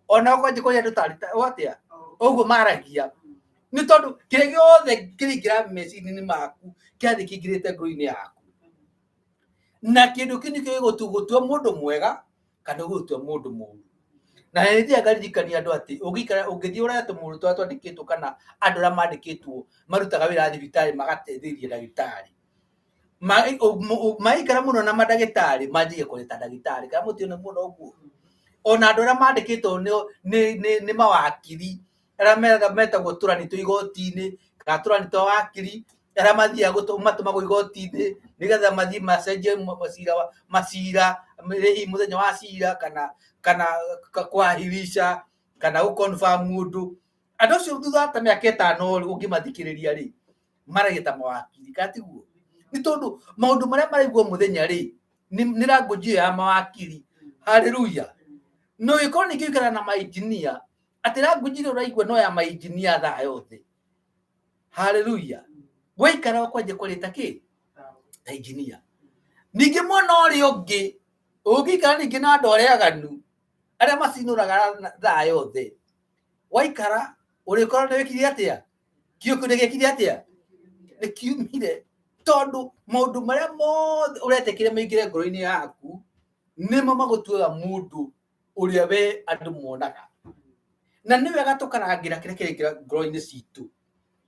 ona ũkwanjia kwaria andũ tarĩ atĩa, ũguo maragia. Nĩ tondũ kĩrĩa gĩothe kĩraingĩra meciria-inĩ maku kĩrathiĩ kĩingĩrĩte ngoro-inĩ yaku. Na kĩndũ kĩu nĩkĩo gĩgũtua mũndũ mwega kana gũgũtua mũndũ mũru. Na nĩ thiaga ngaririkania andũ atĩ ũngĩikara ũngĩthiĩ ũrore tũmũndũ tũrĩa twandĩkĩtwo kana andũ arĩa mandĩkĩtwo marutaga wĩra thibitarĩ magateithĩrĩria ndagĩtarĩ. Maikara mũno na mandagĩtarĩ manjagia kwaria ta ndagĩtarĩ kana mũtiona mũno ũguo. Ona andũ arĩa mandĩkĩtwo nĩ mawakiri arĩa metagwo tũrani twa igoti-inĩ kana tũrani twa wakiri arĩa mathiaga matũmagwo igoti-inĩ nĩgetha mathiĩ macenjie macira macira hihi mũthenya wa cira kana kana kwahirisha kana gũ confirm mũndũ. Andũ acio thutha wa ta mĩaka ĩtano rĩ, ũngĩmathikĩrĩria rĩ, maragia ta mawakiri, kana tiguo? Nĩ tondũ maũndũ marĩa maraigua mũthenya rĩ, nĩ language ĩyo ya mawakiri. Hallelujah. Na ũngĩkorwo ningĩ ũikaraga na mainjinia, atĩ language ĩrĩa ũraigua no ya mainjinia thaa yothe. Hallelujah. Waikara ũkwanjia kwaria ta kĩ? Ta engineer. Ningĩ mwena ũrĩa ũngĩ, ũngĩikara ningĩ na andũ arĩa aganu, arĩa macinũraga thaa yothe, waikara ũrĩkora nĩ wĩkire atĩa? Kĩo kĩu nĩ gĩekire atĩa? Nĩ kiumire. Tondũ maũndũ marĩa mothe ũretĩkĩra maingĩre ngoro-inĩ yaku, nĩmo magũtuaga mũndũ ũrĩa we andũ monaga. Na nĩ wega tũkarangĩra kĩrĩa kĩraingĩra ngoro-inĩ citũ.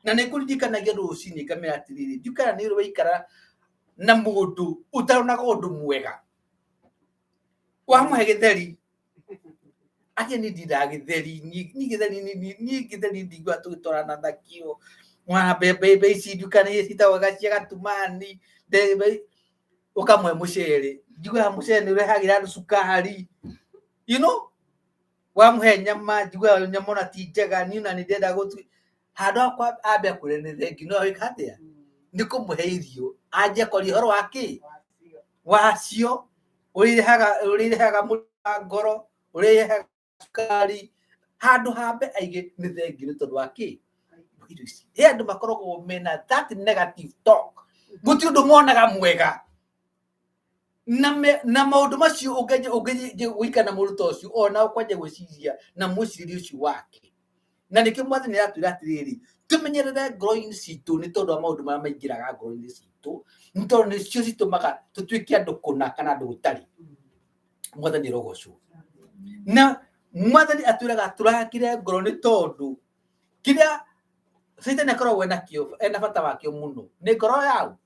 Na nĩ ngũririkanagia rũcinĩ ngamera atĩrĩrĩ, ndiũĩ kana nĩ ũrĩ waikara na mũndũ ũtaronaga ũndũ mwega. Wamũhe gĩtheri, atĩ niĩ ndindaga gĩtheri, niĩ gĩtheri niĩ gĩtheri ndiguaga tũgĩtwarana nakĩo. Ona mbembe ici ndiũĩ kana citagwo cia gatumani, mbembe ũkamũhe mũcere, njiguaga mũcere nĩ ũrehagĩra andũ cukari, you know wamũhe nyama, njiguaga nyama ona ti njega, niĩ ona nĩ ndĩrenda gũtu handũ ha ambe akwĩre nĩ thengiũ no wĩka atĩa? Nĩ kũmũhe irio, anjie kwaria ũhoro wa kĩ? Wacio, ũrĩa irehaga mũrimũ wa ngoro, ũrĩa irehaga cukari, handũ hambe aige nĩ thengiũ nĩ tondũ wa kĩ? Irio ici. He andũ makoragwo mena that negative talk, gũtirĩ ũndũ monaga mwega. Na na maũndũ macio ũngĩanjia ũngĩanjia gũikara na mũndũ ta ũcio, ona ũkwanjia gwĩciria na mwĩcirĩrie ũcio wake. Na nĩkĩo Mwathani aratwĩra atĩrĩrĩ, tũmenyerere ngoro-inĩ citũ nĩ tondũ wa maũndũ marĩa maingĩraga ngoro-inĩ citũ, nĩ tondũ nĩcio citũmaga tũtuĩke andũ kũna kana andũ gũtarĩ. Mwathani arogocwo. Na Mwathani atwĩraga tũrangĩre ngoro nĩ tondũ kĩrĩa Caitani akoragwo enakĩo, ena bata wakĩo mũno nĩ ngoro yaũ.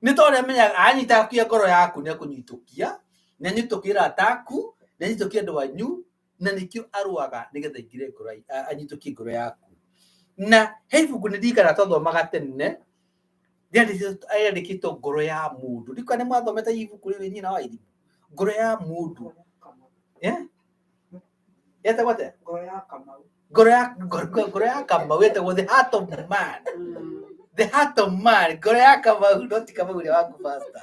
Nĩ tondũ amenyaga anyita kia ngoro yaku nĩ ekũnyitũkia, nĩ anyitũkie arata aku, nĩ anyitũkie andũ anyu, na nĩkĩo arũaga nĩgetha aingĩre ngoro anyitũkie ngoro yaku. Na he ibuku nĩ ndirikanaga twathomaga tene, rĩandĩkĩtwo ngoro ya mũndũ. Ndiũĩ kana nĩ mwathomete ibuku rĩu nyina wa irimũ, ngoro ya mũndũ. Eh? Yetagwo atĩa? Ngoro ya Kamau. Ngoro ya ngoro ya Kamau yetagwo The Heart of Man. The heart of man, ngoro ya Kamau, no ti Kamau ũrĩa waku pastor.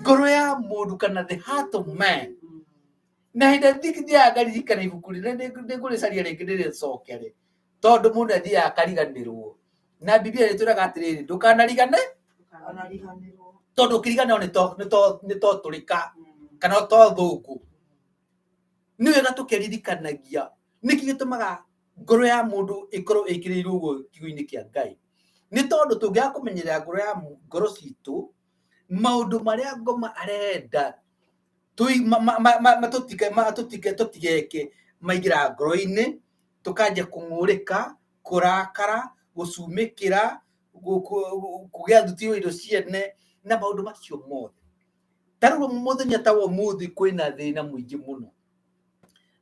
Ngoro ya mũndũ kana the heart of man. Na hĩndĩ ĩrĩa thiaga ngaririkana ibuku rĩrĩa nĩngũrĩcaria rĩngĩ ndĩrĩcokere, tondũ mũndũ athiaga akariganĩrwo. Na Biblia ĩtwĩraga atĩrĩrĩ, ndũkanarigane, tondũ ũkĩriganĩrwo nĩ to tũrĩka kana to thũngũ. Nĩ wega tũkeririkanagia nĩkĩ gĩtũmaga ngoro ya mũndũ ĩkorwo ĩkĩrĩirwo ũguo kiugo-inĩ kĩa Ngai. Nĩ tondũ tũngĩaga kũmenyerera ngoro ya ngoro citũ, maũndũ marĩa ngoma arenda tũtigeke maingĩraga ngoro-inĩ, tũkanjia kũng'ũrĩka, kũrakara, gũcumĩkĩra, kũgĩa thuti indo ciene na maũndũ macio mothe. Ta rĩu mũthenya ta wa ũmũthĩ kwĩna thĩna mũingĩ mũno.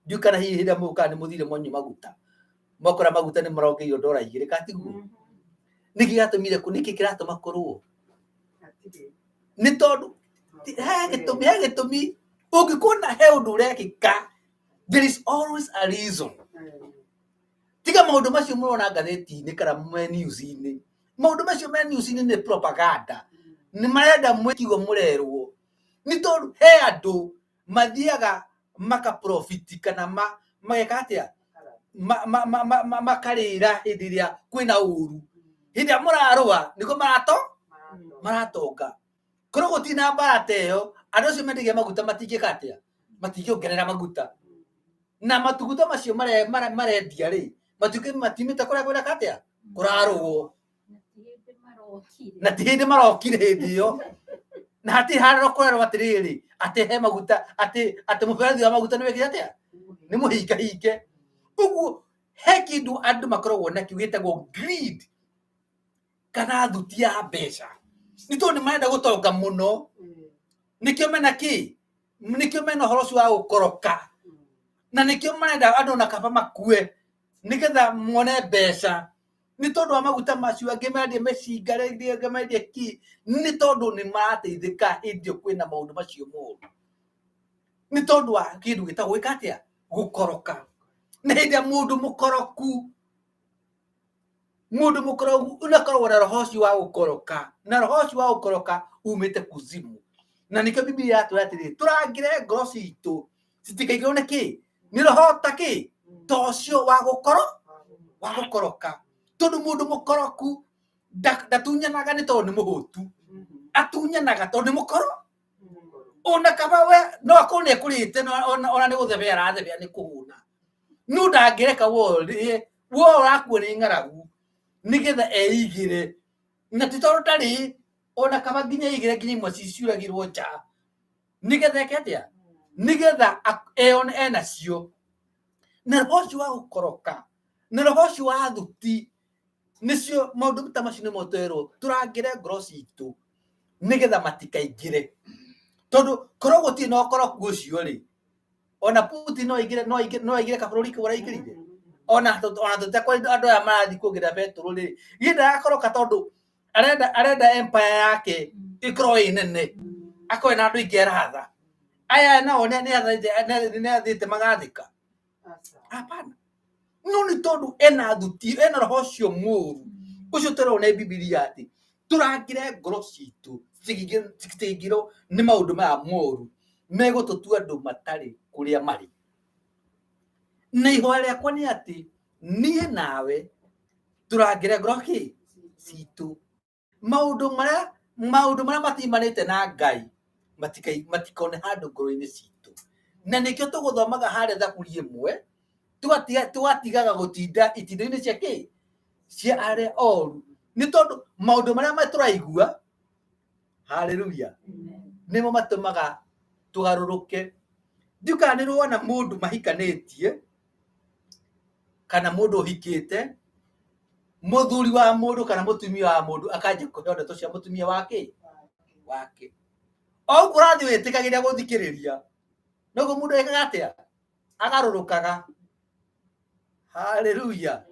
Ndiũĩ kana hihi hĩndĩ ĩrĩa mũkaga nĩ mũthire mwanyua maguta, mwakora maguta nĩ marongereirwo ndora igĩrĩ, kana tiguo? Nĩkĩ gĩatũmire, nĩkĩ kĩratũma kũrũo? Nĩ tondũ he gĩtũmi, he gĩtũmi. Ũngĩkona he ũndũ ũrekĩka, there is always a reason. Tiga maũndũ macio mũrona ngathĩti-inĩ kana me news-inĩ. Maũndũ macio me news-inĩ nĩ propaganda. Nĩ marenda mwĩkigwo mũrerwo. Nĩ tondũ he andũ mathiaga makaprofit kana mageka atĩa? Makarĩra hĩndĩ ĩrĩa kwĩna ũru. Hĩndĩ ĩrĩa mũrarũa nĩguo maratonga. Korwo gũtirĩ na mbara ta ĩyo, andũ acio mendagia maguta matingĩka atĩa? Matingĩongerera maguta. Na matuguta macio marendia rĩ, matiumĩte kũrĩa kwĩna atĩa? Kũrarũo. Na ti hĩndĩ marokire hĩndĩ ĩyo. Na hatirĩ handũ kũrerwo atĩrĩrĩ, atĩ he maguta, atĩ mũberethi wa maguta nĩ wĩkire atĩa? Nĩ mũhingahinge. Ũguo he kĩndũ andũ makoragwo nakĩo gĩtagwo greed kana thuti ya mbeca. Nĩ tondũ nĩ marenda gũtonga mũno. Nĩkĩo mena kĩ? Nĩkĩo mena ũhoro ũcio wa gũkoroka. Na nĩkĩo marenda andũ ona kaba makue nĩgetha mone mbeca. Nĩ tondũ wa maguta macio, angĩ mendia mĩcinga, angĩ mendia kĩ, nĩ tondũ nĩ marateithĩka hĩndĩ ĩyo kwĩna maũndũ macio moru. Nĩ tondũ wa kĩndũ gĩtagwo gwĩka atĩa? Gũkoroka. Na hĩndĩ ĩrĩa mũndũ mũkoroku, mũndũ mũkoroku ũnakoragwo na roho ũcio wa gũkoroka, na roho ũcio wa gũkoroka umĩte kuzimu. Na nĩkĩo Bibilia yatwĩra atĩrĩrĩ, tũrangĩre ngoro citũ citikaingĩrwo nĩ kĩ? Nĩ roho ta kĩ? Ta ũcio wa gũkoro, wa gũkoroka. Tondũ mũndũ mũkoroku ndatunyanaga nĩ tondũ nĩ mũhũtu, atunyanaga tondũ nĩ mũkoro. Ona kaba we no akorwo nĩ ekũrĩte, ona nĩ gũthebea arathebea nĩ kũhũna, no ndangĩreka we ũrĩe, we ũrakua nĩ ng'aragu nĩgetha eigĩre. Na ti tondũ ndarĩ, ona kaba nginya eigĩre nginya imwe ciuragĩrwo nja nĩgetha eke atĩa? Nĩgetha eyone enacio. Na roho ũcio wa gũkoroka na roho ũcio wa thuti, nĩcio maũndũ ta macio nĩmo twerwo tũrangĩre ngoro citũ nĩgetha matikaingĩre. Tondũ korwo gũtirĩ na ũkoroku ũcio rĩ, ona Putin no aingĩre, no aingĩre, no aingĩre kabũrũri kau araingĩrire. Ona tũtekwa andũ aya marathiĩ kuongerera betũrũ rĩ, githĩ ndarakoroka tondũ arenda empire yake ĩkorwo ĩ nene, akorwo na andũ aingĩ aratha. Aya nao nĩ athĩte magathĩka. Hapana. No nĩ tondũ ena thuti, ena roho ũcio mũru ũcio tũrona nĩ Bibilia atĩ tũrangĩre ngoro citũ citiingĩrwo nĩ maũndũ maya moru megũtũtua andũ matarĩ kũrĩa marĩ. Na ihoya rĩakwa nĩ atĩ niĩ nawe tũrangĩre ngoro kĩ citũ. Maũndũ marĩa matiumanĩte na Ngai matikone handũ ngoro-inĩ citũ. Na nĩkĩo tũgũthomaga harĩa thaburi ĩmwe, tũgatigaga gũtinda itindo-inĩ cia kĩ? Cia arĩa oru. Nĩ tondũ maũndũ marĩa tũraigua, haleluya, nĩmo matũmaga tũgarũrũke. Ndiũĩ kana nĩ ũrona mũndũ mahikanĩtie kana mũndũ ũhikĩte, mũthuri wa mũndũ kana mũtumia wa mũndũ akanjia kũheo ndeto cia mũtumia wake wake. O ũguo ũrathiĩ wĩtĩkagĩria gũthikĩrĩria, noguo mũndũ ekaga atĩa? Agarũrũkaga. Haleluya.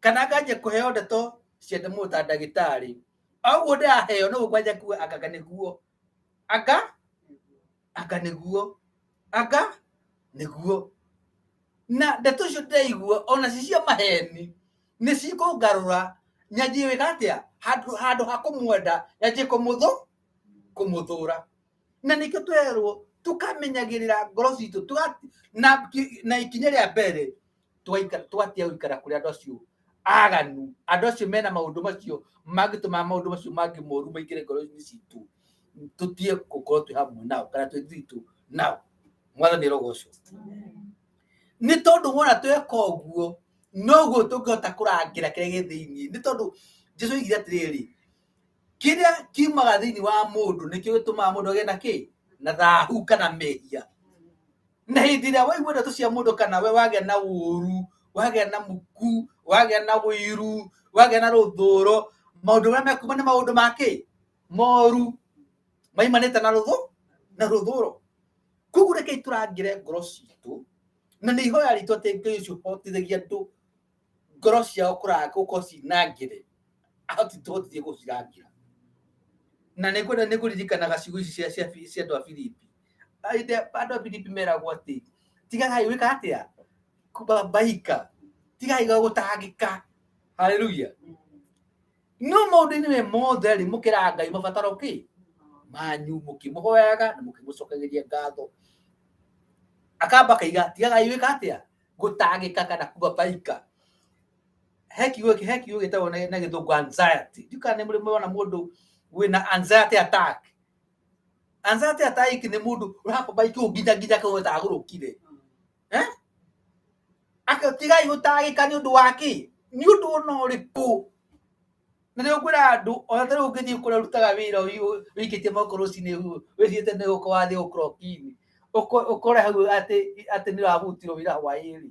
Kana akanjia kũheo ndeto cia mũndũ ta ndagĩtarĩ. O ũguo ndĩraheo noguo ngwanjia kuga anga nĩguo. Anga anga nĩguo. Anga nĩguo. Na ndeto icio ndĩraigua ona ci cia maheni nĩ cikũngarũra Nyanjie gwĩka atĩa? Handũ ha kũmwenda, nyanjie kũmũthũra. Na nĩkĩo twerwo tũkamenyagĩrĩra ngoro citũ, na ikinya rĩa mbere tũgatiga gũikara kũrĩ andũ acio aganu, andũ acio mena maũndũ macio mangĩtũma maũndũ macio mangĩ moru maingĩre ngoro-inĩ citũ, tũtige gũkorwo twĩ hamwe nao kana twĩ thiritũ nao. Mwathani arogocwo. Nĩ tondũ wona tweka ũguo noguo tũngĩhota kũrangĩra kĩrĩa gĩ thĩinĩ. Nĩ tondũ Jesu oigire atĩrĩrĩ, kĩrĩa kiumaga thĩinĩ wa mũndũ nĩkĩo gĩtũmaga mũndũ agĩe na kĩ? Na thahu kana mehia. Na hĩndĩ ĩrĩa waigua ndeto cia mũndũ kana we wagĩa na ũru, wagĩa na muku, wagĩa na ũiru, wagĩa na rũthũro, maũndũ marĩa mekuma nĩ maũndũ ma kĩ? Moru maimanĩte na rũthũ na rũthũro. Koguo rekei tũrangĩre ngoro citũ, na nĩ ihoya ritũ atĩ Ngai ũcio ũhotithagia andũ ngoro ciao gũkorwo cinangĩre, ahotithie gũcirangĩra. Na nĩ ngwenda nĩ ngũririkanaga ciugo ici cia andũ a Filipi. Andũ a Filipi meragwo atĩ tigagai gwĩka atĩa? Kũbabaika, tigagai gũtangĩka. Haleluya. No maũndũ-inĩ me mothe rĩ, mũkĩraga Ngai mabataro kĩ manyu, mũkĩmũhoyaga na mũkĩmũcokagĩria ngatho. Akamba akaiga tigagai gwĩka atĩa? Gũtangĩka kana kũbabaika. He kiugo gĩtagwo na gĩthũngũ anxiety. Ndiũĩ kana nĩ mũrĩ mwona mũndũ wĩna anxiety attack. Anxiety attack nĩ mũndũ ũrababaika ũũ nginya akauga ta agũrũkire. Tigai gũtangĩka nĩ ũndũ wa kĩ? Nĩ ũndũ ona ũrĩkũ. Na nĩ ũkwĩra andũ, ona ta rĩu ũngĩthiĩ kũrĩa ũrutaga wĩra ũikĩtie moko rũcinĩ wĩcirĩtie nĩ gũka wathiĩ gũclock-in, ũkore hau atĩ nĩ ũrabutirwo wĩra hwaĩ-rĩ,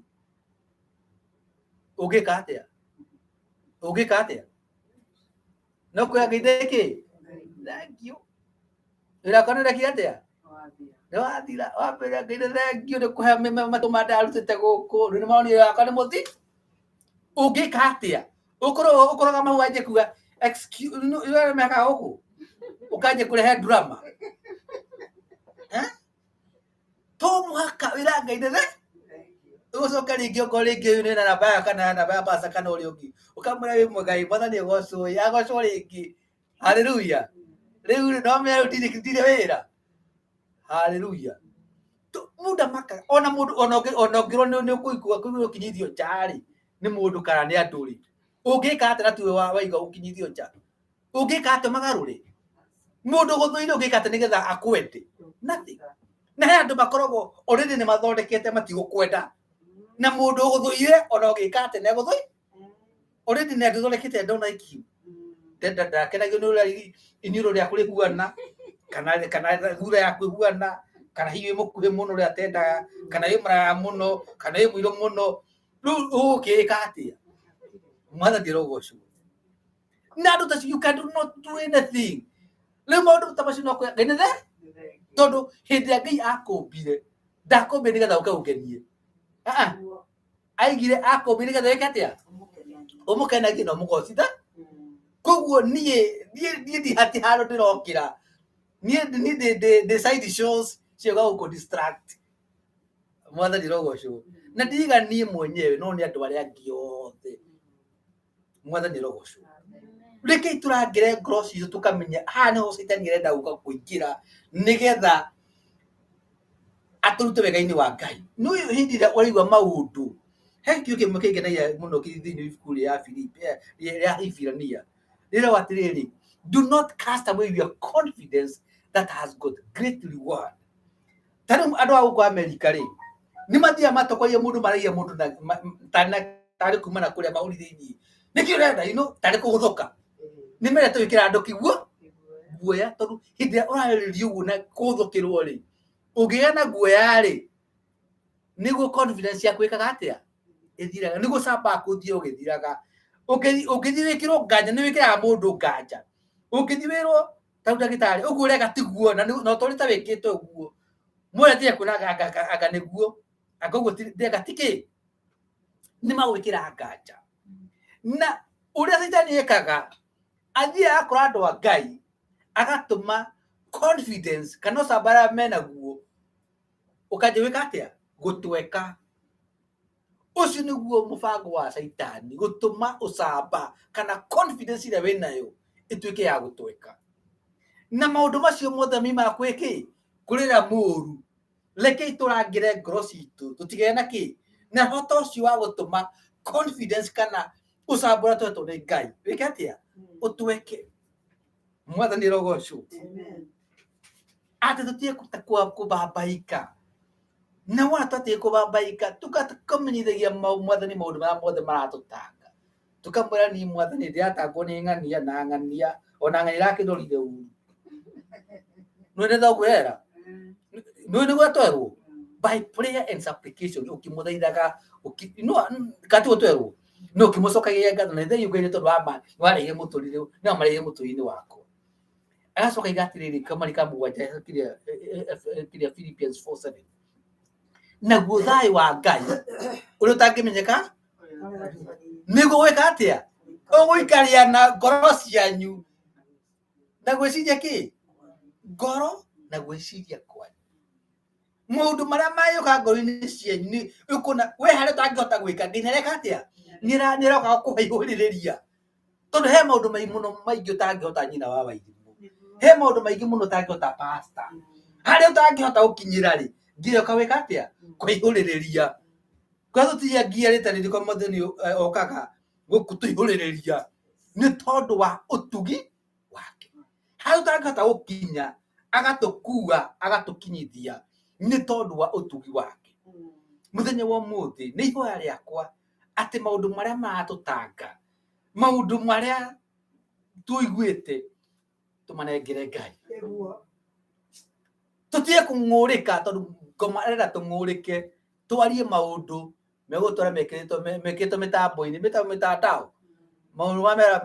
ũngĩka atĩa? Ũngĩka atĩa? No kwĩra Ngai thengiũ. Thengiũ. Wĩra wakwa nĩ ũrekire atĩa? Nĩ wathira. Wambĩra Ngai nĩ thengiũ nĩ kũhe matũ ma ndarutĩte gũkũ. Rĩu nĩ maronire wĩra wakwa nĩ mũthi. Ũngĩka atĩa? Ũkũroga mau wanjie kuga excuse, no mekaga gũkũ. Ũkanjia kũrehe drama. To mũhaka wĩra Ngai nĩ thengiũ. Ũgũcoka rĩngĩ okorwo rĩngĩ nĩ na namba yayo kana namba ya pasta kana ũrĩa ũngĩ, ũkamwĩra wĩ mwega, Mwathani agocwo, agocwo rĩngĩ. Haleluya. Rĩu rĩ, no menya rĩu ndirĩ wĩra. Haleluya. Mũndũ amakaga ona mũndũ ona ũngĩrwo nĩ ũkũigua ũkinyithio nja rĩ, nĩ mũndũ kana nĩ andũ rĩ, ũngĩka atĩa na tiwe waiga ũkinyithio nja? Ũngĩka atĩa magarũre? Mũndũ ũgũthũire ũngĩka atĩa nĩgetha akwende? Nothing. Na he andũ makoragwo already nĩ mathondekete matigũkwenda. Na mũndũ ũgũthũire ona ũngĩka atĩa nĩ agũthũire. Already nĩ andũ don't like you. Ndakenagio nĩ ũrĩa iniũrũ rĩaku rĩhuana, kana thura yaku ĩhuana, kana hihi wĩ mũkuhĩ mũno ũrĩa atendaga, kana wĩ mũraya mũno, kana wĩ mũirũ mũno. Rĩu ũgũkĩĩka atĩa? Mwathani arogocwo. Na andũ ta you can not do anything. Rĩu maũndũ ta macio no kwĩra Ngai nĩ the tondũ hĩndĩ ĩrĩa Ngai akũmbire, ndakũmbire nĩgetha ũke ũngenie. Aigire akũmbire nĩgetha wĩke atĩa? Ũmũkenagie na ũmũgocitha. Koguo niĩ ndihati handũ ndĩrokĩra. Niĩ ndĩ side shows cia gũkũ distract. Mwathani arogocwo. Na ndiga niĩ mwenyewe no nĩ andũ arĩa angĩ othe. Mwathani arogocwo. Rekei tũrangĩre ngoro citũ tũkamenya haha nĩho caitani arenda gũka kũingĩra nĩgetha atũrute wega-inĩ wa Ngai. Nĩ hĩndĩ ĩrĩa ũraigua maũndũ, he kiugo kĩmwe kĩngenagia mũno kĩ thĩinĩ wa ibuku rĩa Filipi, rĩa Iburania, rĩrauga atĩrĩrĩ, do not cast away your confidence that has got great reward. Ta rĩu andũ a gũkũ Amerika rĩ, nĩ mathiaga matokoria mũndũ maragia mũndũ tarĩ kuma na kũrĩa mahũri thĩinĩ. Nĩkĩ ũrenda, you know, tarĩ kũgũthũka. Nĩ mendete gwĩkĩra andũ kĩguo guoya, tondũ hĩndĩ ĩrĩa ũrarĩrĩria ũguo na kũgũthũkĩrwo rĩ, ũngĩgĩa na guoya rĩ, nĩguo confidence yaku ĩkaga atĩa? Ĩthiraga. Nĩguo camba ũthiĩ ũgĩthiraga. Ũngĩthiĩ wĩkĩrwo nganja, nĩ wĩkĩraga mũndũ nganja. Ũngĩthiĩ wĩrwo ta ndagĩtarĩ, ũguo ũreka tiguo, na ũtũrĩte ta wĩkĩte ũguo. Mwene tiga kuona anga nĩguo, anga ũguo ndĩreka ti kĩ? Nĩ magwĩkĩra nganja. Na ũrĩa caitani ekaga, athiaga akora andũ a Ngai, agatũma confidence kana ũcamba ũrĩa menaguo ũkanjia gwĩka atĩa? Gũtweka. Ũcio Ũcio nĩguo mũbango wa Caitani, gũtũma ũcamba kana confidence ĩrĩa wĩnayo ĩtuĩke ya gũtweka. Na maũndũ macio mothe maimaga kwĩ kĩ? Kũrĩ ũrĩa mũũru. Rekei tũrangĩre ngoro citũ, tũtigĩe na kĩ? Na bata ũcio wa gũtũma confidence kana ũcamba ũrĩa tũhetwo nĩ Ngai wĩke atĩa? Ũtweke. Mwathani arogocwo. Atĩ tũtige kũbambaika. Na wona twatige kũbambaika, tũkamenyithagia Mwathani maũndũ marĩa mothe maratũtanga. Tũkamwĩra niĩ Mwathani ndĩratangwo nĩ ng'ania na ng'ania, ona ng'ania irakĩndorire ũru. Nĩ nĩ thoguo Nĩ nĩguo twerwo? By prayer and supplication, ũkĩmũthaithaga, no kati twerwo? No ũkĩmũcokagia ngatho na thengiũ Ngai nĩ tondũ wa ma, nĩ warehe mũtũrĩre, nĩ wamarehe mũtũrĩre-inĩ wakwa. Agacoka iga atĩrĩrĩ, kamari ka mũgwanja kĩrĩa Philippians 4:7. Naguo thayũ wa Ngai ũrĩa ũtangĩmenyeka nĩguo gwĩka atĩa? Ũgũikaria na ngoro cianyu na gwĩciria kĩ? Ngoro na gwĩciria kwanyu. Maũndũ marĩa mayũka ngoro-inĩ cianyu nĩ ũkona we harĩa ũtangĩhota gwĩka Ngai nĩareka atĩa? Nĩaroka gũkũhaihũrĩrĩria. Tondũ he maũndũ maingĩ mũno maingĩ ũtangĩhota nyina wa Wairimũ. He maũndũ maingĩ mũno ũtangĩhota pastor. Harĩa ũtangĩhota gũkinyĩra rĩ, Ngai oka gwĩka atĩa? Kũihũrĩrĩria. Kwa tũtiria nginya rĩta rĩrĩkũ Mwathani okaga gũtũihũrĩrĩria nĩ tondũ wa ũtugi wake. Harĩa ũtangĩhota gũkinya agatũkua agatũkinyithia nĩ tondũ wa ũtugi wake. Mũthenya wa ũmũthĩ nĩ ihoya rĩakwa atĩ maũndũ marĩa maratũtanga, maũndũ marĩa tũiguĩte tũmanengere Ngai. Tũtige kũng'ũrĩka tondũ ngoma arenda tũng'ũrĩke, twarie maũndũ megũtũra mekĩrĩtwo mekĩrĩtwo mĩtambo-inĩ, mĩtambo mĩtandao, maũndũ marĩa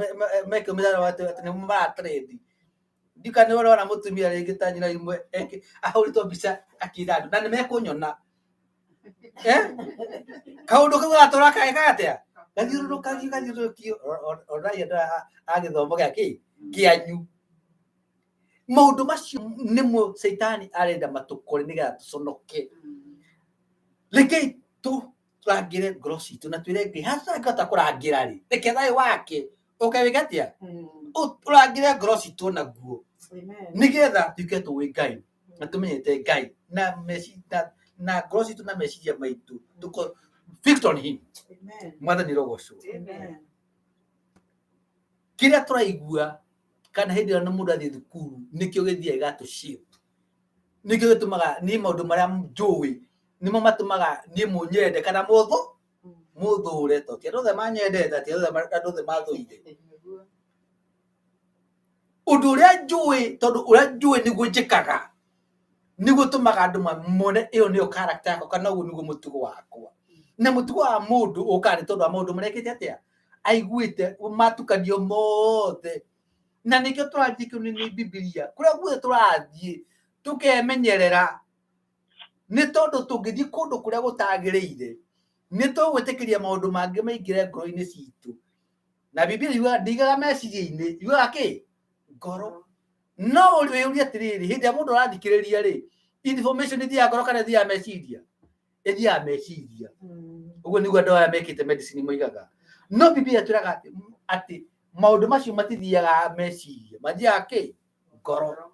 mekĩrĩtwo mĩtandao atĩ nĩmo mara trend. Ndiũĩ kana nĩ ũrona mũtumia rĩngĩ ta nyina imwe ahũrĩtwo mbica akĩra andũ na nĩ mekũnyona. Kaũndũ kau gatũra geka atĩa? Gathiũrũrũkagio gathiũrũrũkio onai andũ aya a gĩthomo gĩa kĩ? Kĩanyu. Maũndũ macio nĩmo caitani arenda matũkore nĩgetha tũconoke. Rekei tũrangĩre ngoro citũ na twĩre Ngai haha tũtangĩhota kũrangĩra rĩ, reke thayũ wake ũke wĩke atĩa? Ũrangĩre ngoro citũ naguo nĩgetha tuĩke tũĩ Ngai na tũmenyete Ngai na na ngoro citũ na meciria maitũ tũkorwo fixed on him. Mwathani rogocwo. Kĩrĩa tũraigua kana hĩndĩ ĩrĩa mũndũ athiĩ thukuru nĩkĩo gĩthiaga gĩgatũ shape. Nĩkĩo gĩtũmaga niĩ maũndũ marĩa njũĩ nĩmo matũmaga niĩ mũnyende kana mũthũ mũthũre, tondũ ti andũ othe manyendete, ti andũ othe mathũire. Ũndũ ũrĩa njũĩ, tondũ ũrĩa njũĩ nĩguo njĩkaga, nĩguo ũtũmaga andũ mone ĩyo nĩyo character yakwa kana ũguo nĩguo mũtugo wakwa. Na mũtugo wa mũndũ ũkaga nĩ tondũ wa maũndũ marĩa ekĩte atĩa? Aiguĩte matukanio mothe. Na nĩkĩo tũrathiĩ kĩu nĩ Bibilia, kũrĩa guothe tũrathiĩ tũkemenyerera, nĩ tondũ tũngĩthiĩ kũndũ kũrĩa gũtagĩrĩire, nĩ tũgwĩtĩkĩria maũndũ mangĩ maingĩre ngoro-inĩ citũ. Na Bibilia yugaga ndĩigaga meciria-inĩ, yugaga kĩ? Ngoro. No wĩyũrie atĩrĩrĩ, hĩndĩ ĩrĩa mũndũ arathikĩrĩria rĩ, information ĩthiaga ngoro kana ĩthiaga meciria? Ĩthiaga meciria. Ũguo nĩguo andũ aya mekĩte medicine moigaga. No Bibilia ĩtwĩraga atĩ maũndũ macio matithiaga meciria, mathiaga kĩ? Ngoro.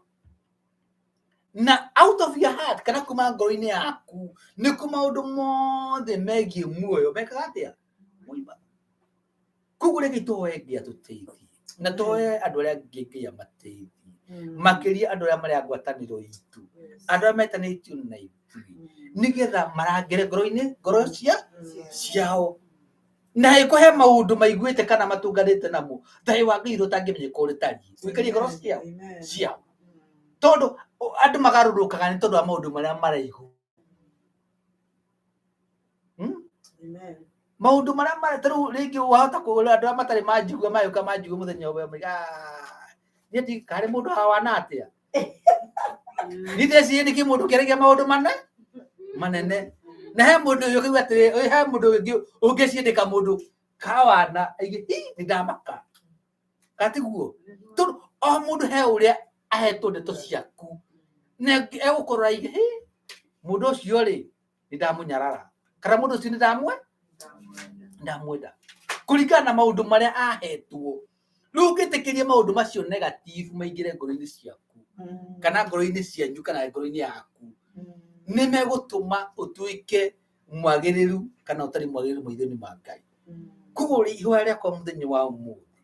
Na out of your heart, kana kuma ngoro-inĩ yaku, nĩkuo maũndũ mothe megiĩ muoyo mekaga atĩa? Moimaga. Koguo reke tũhoe Ngai atũteithie na tũhoe andũ arĩa angĩ Ngai amateithie, makĩria andũ arĩa marĩ a ngwatanĩro itũ, andũ arĩa metanĩtio na ithuĩ, nĩgetha marangĩre ngoro-inĩ ngoro ciao. Na angĩkorwo he maũndũ maiguĩte kana matunganĩte namo, thayũ wa Ngai ũrĩa ũtangĩmenyeka ũrĩa ũtariĩ, ũikarie ngoro ciao. Tondũ andũ magarũrũkaga nĩ tondũ wa maũndũ marĩa maraigua. Maũndũ marĩa marĩa ta rĩu rĩngĩ wahota kũũra andũ arĩa matarĩ manjigua magĩũka manjigua mũthenya ũmwe moiga, "Ah, niĩ ndikarĩ mũndũ hawana atĩa." Niĩ ndĩreciria nĩkĩ mũndũ kĩaragia maũndũ manene. Na he mũndũ ũyũ ũkaigua atĩrĩ, he mũndũ ũngĩ ũngĩciĩndĩka mũndũ kawana aige, "Ii, nĩ ndamaka." Gatiguo? Tondũ o mũndũ he ũrĩa ahetwo ndeto ciaku. Na egũkorwo aige, "Hĩ, mũndũ ũcio rĩ, nĩ ndamũnyarara." Kana mũndũ ũcio nĩ ndamwe? Ndamwenda kũringana na maũndũ marĩa ahetwo. Rĩu ũngĩtĩkĩria maũndũ macio negative maingĩre ngoro-inĩ ciaku kana ngoro-inĩ cianyu kana ngoro-inĩ yaku, nĩ megũtũma ũtuĩke mwagĩrĩru kana ũtarĩ mwagĩrĩru maitho-inĩ ma Ngai. Koguo ihoya rĩakwa mũthenya wa ũmũthĩ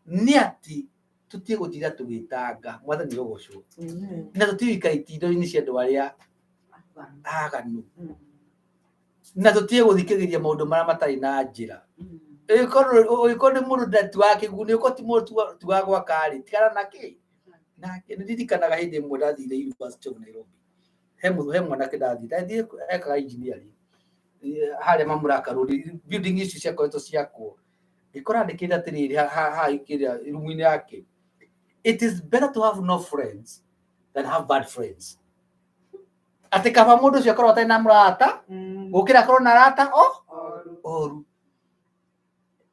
nĩ atĩ tũtige gũtinda tũgĩtanga, Mwathani arogocwo, na tũtige gũikara itindo-inĩ cia andũ arĩa aganu, na tũtige gũthikĩrĩria maũndũ marĩa matarĩ na njĩra. Ũngĩkorwo nĩ mũndũ ti wa kĩguni, ũngĩkorwo ti mũndũ ti wa gwaka rĩ, tigana nake. Nake nĩ ndirikanaga hĩndĩ ĩmwe ndathire University of Nairobi, he mwanake ndathire ekaga engineering harĩa Mamlaka Road, building icio ciakoretwo ciakwo, ngĩkora andĩkĩte atĩrĩrĩ haha kĩrĩa rumu-inĩ yake, "It is better to have no friends than have bad friends." Atĩ kaba mũndũ ũcio akorwo atarĩ na mũrata gũkĩra akorwo na arata o oru.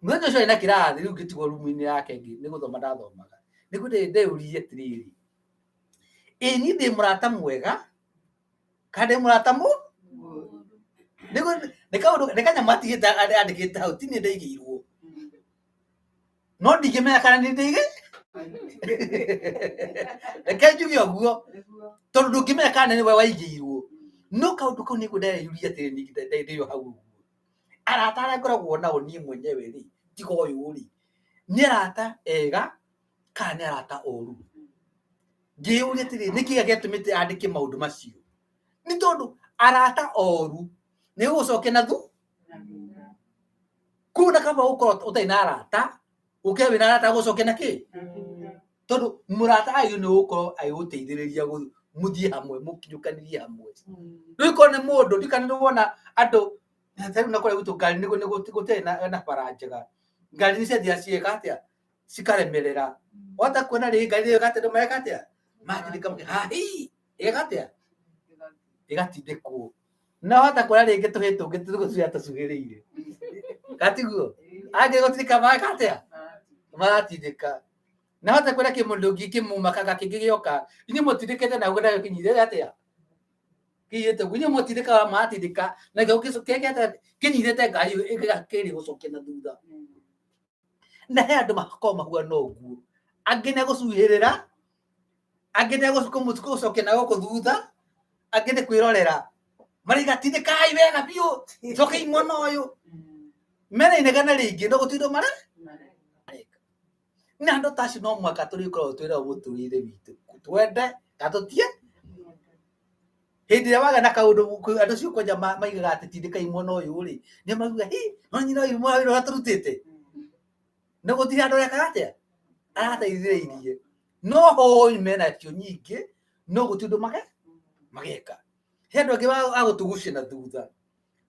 Mũthenya ũcio arĩ na kĩrathi, rĩu ngĩtigwo rumu-inĩ yake nĩ gũthoma ndathomaga, nĩguo ndeyũririe atĩrĩrĩ, ĩ niĩ ndĩ mũrata mwega kana ndĩ mũrata mũ nĩguo nĩ kaũndũ nĩ kanyamũ atigĩte andĩkĩte hau, ti niĩ ndaigĩirwo, no ndingĩmenya kana nĩ ndĩigĩ. Reke njuge ũguo, tondũ ndũngĩmenya kana nĩwe waigĩirwo, no kaũndũ kau nĩguo ndeyũria atĩrĩ, ndĩo hau ũguo, arata arĩa ngoragwo nao niĩ mwenyewe rĩ, tiga ũyũ rĩ, nĩ arata ega kana nĩ arata oru? Ngĩyũria atĩrĩ, nĩkĩ gĩatũmĩte andĩke maũndũ macio? Nĩ tondũ arata oru nĩ gũgũcokia na thu kũu, na kaba gũkorwo ũtarĩ na arata gũkĩra wĩna arata gũcokia na kĩ, tondũ mũrata agĩrĩirwo nĩ gũkorwo agĩgũteithĩrĩria mũthiĩ hamwe, mũkinyũkanĩrie hamwe. Rĩu korwo nĩ mũndũ ndikana nĩ wona andũ ta rĩu na kũrĩa gwitũ ngari nĩ gũtirĩ na bara njega, ngari nĩ ciathiaga ciĩka atĩa, cikaremerera. Wahota kuona rĩngĩ ngari ĩyo ĩgatindwo mareka atĩa, matindĩka hahi ĩgeka atĩa, ĩgatindĩkwo. Na wahota kuona rĩngĩ tũhĩ tũngĩ tũgũcuya tũcuhĩrĩire, gatiguo angĩ gũtindĩka mareka atĩa, maratindĩka. Na wahota kuona kĩmũndũ kĩngĩ kĩmumakaga kĩngĩ gĩoka, inyuĩ mũtindĩkĩte na ũguo kĩnyitĩte atĩa, kĩnyitĩte ũguo, inyuĩ mũtindĩkaga maratindĩka nakĩo kĩnyitĩte ngari ĩyo ĩgakĩrĩ gũcokia na thutha. Na he andũ makoragwo mahuana ũguo, angĩ nĩ gũcuhĩrĩra, angĩ nĩ gũcokia na gũkũ thutha, angĩ nĩ kwĩrorera maraiga tindĩkai wega biũ, cokei mwena ũyũ, mena inegene rĩingĩ no gũtirĩ ũndũ mareka. Na andũ ta acio no mũhaka tũrĩkoragwo twĩ nao mũtũrĩre witũ, twende kana tũtie. Hĩndĩ ĩrĩa wagĩa na kaũndũ, andũ acio kwanja maigaga atĩ tindĩkai mwena ũyũ rĩ, nĩ mauga hi no nyina ũyũ mwana wĩra ũrĩa tũrutĩte na gũtirĩ handũ arekaga atĩa arateithĩrĩirie, no hũi menacio nyingĩ, no gũtirĩ ũndũ mageka. He andũ angĩ a gũtũgucia na thutha,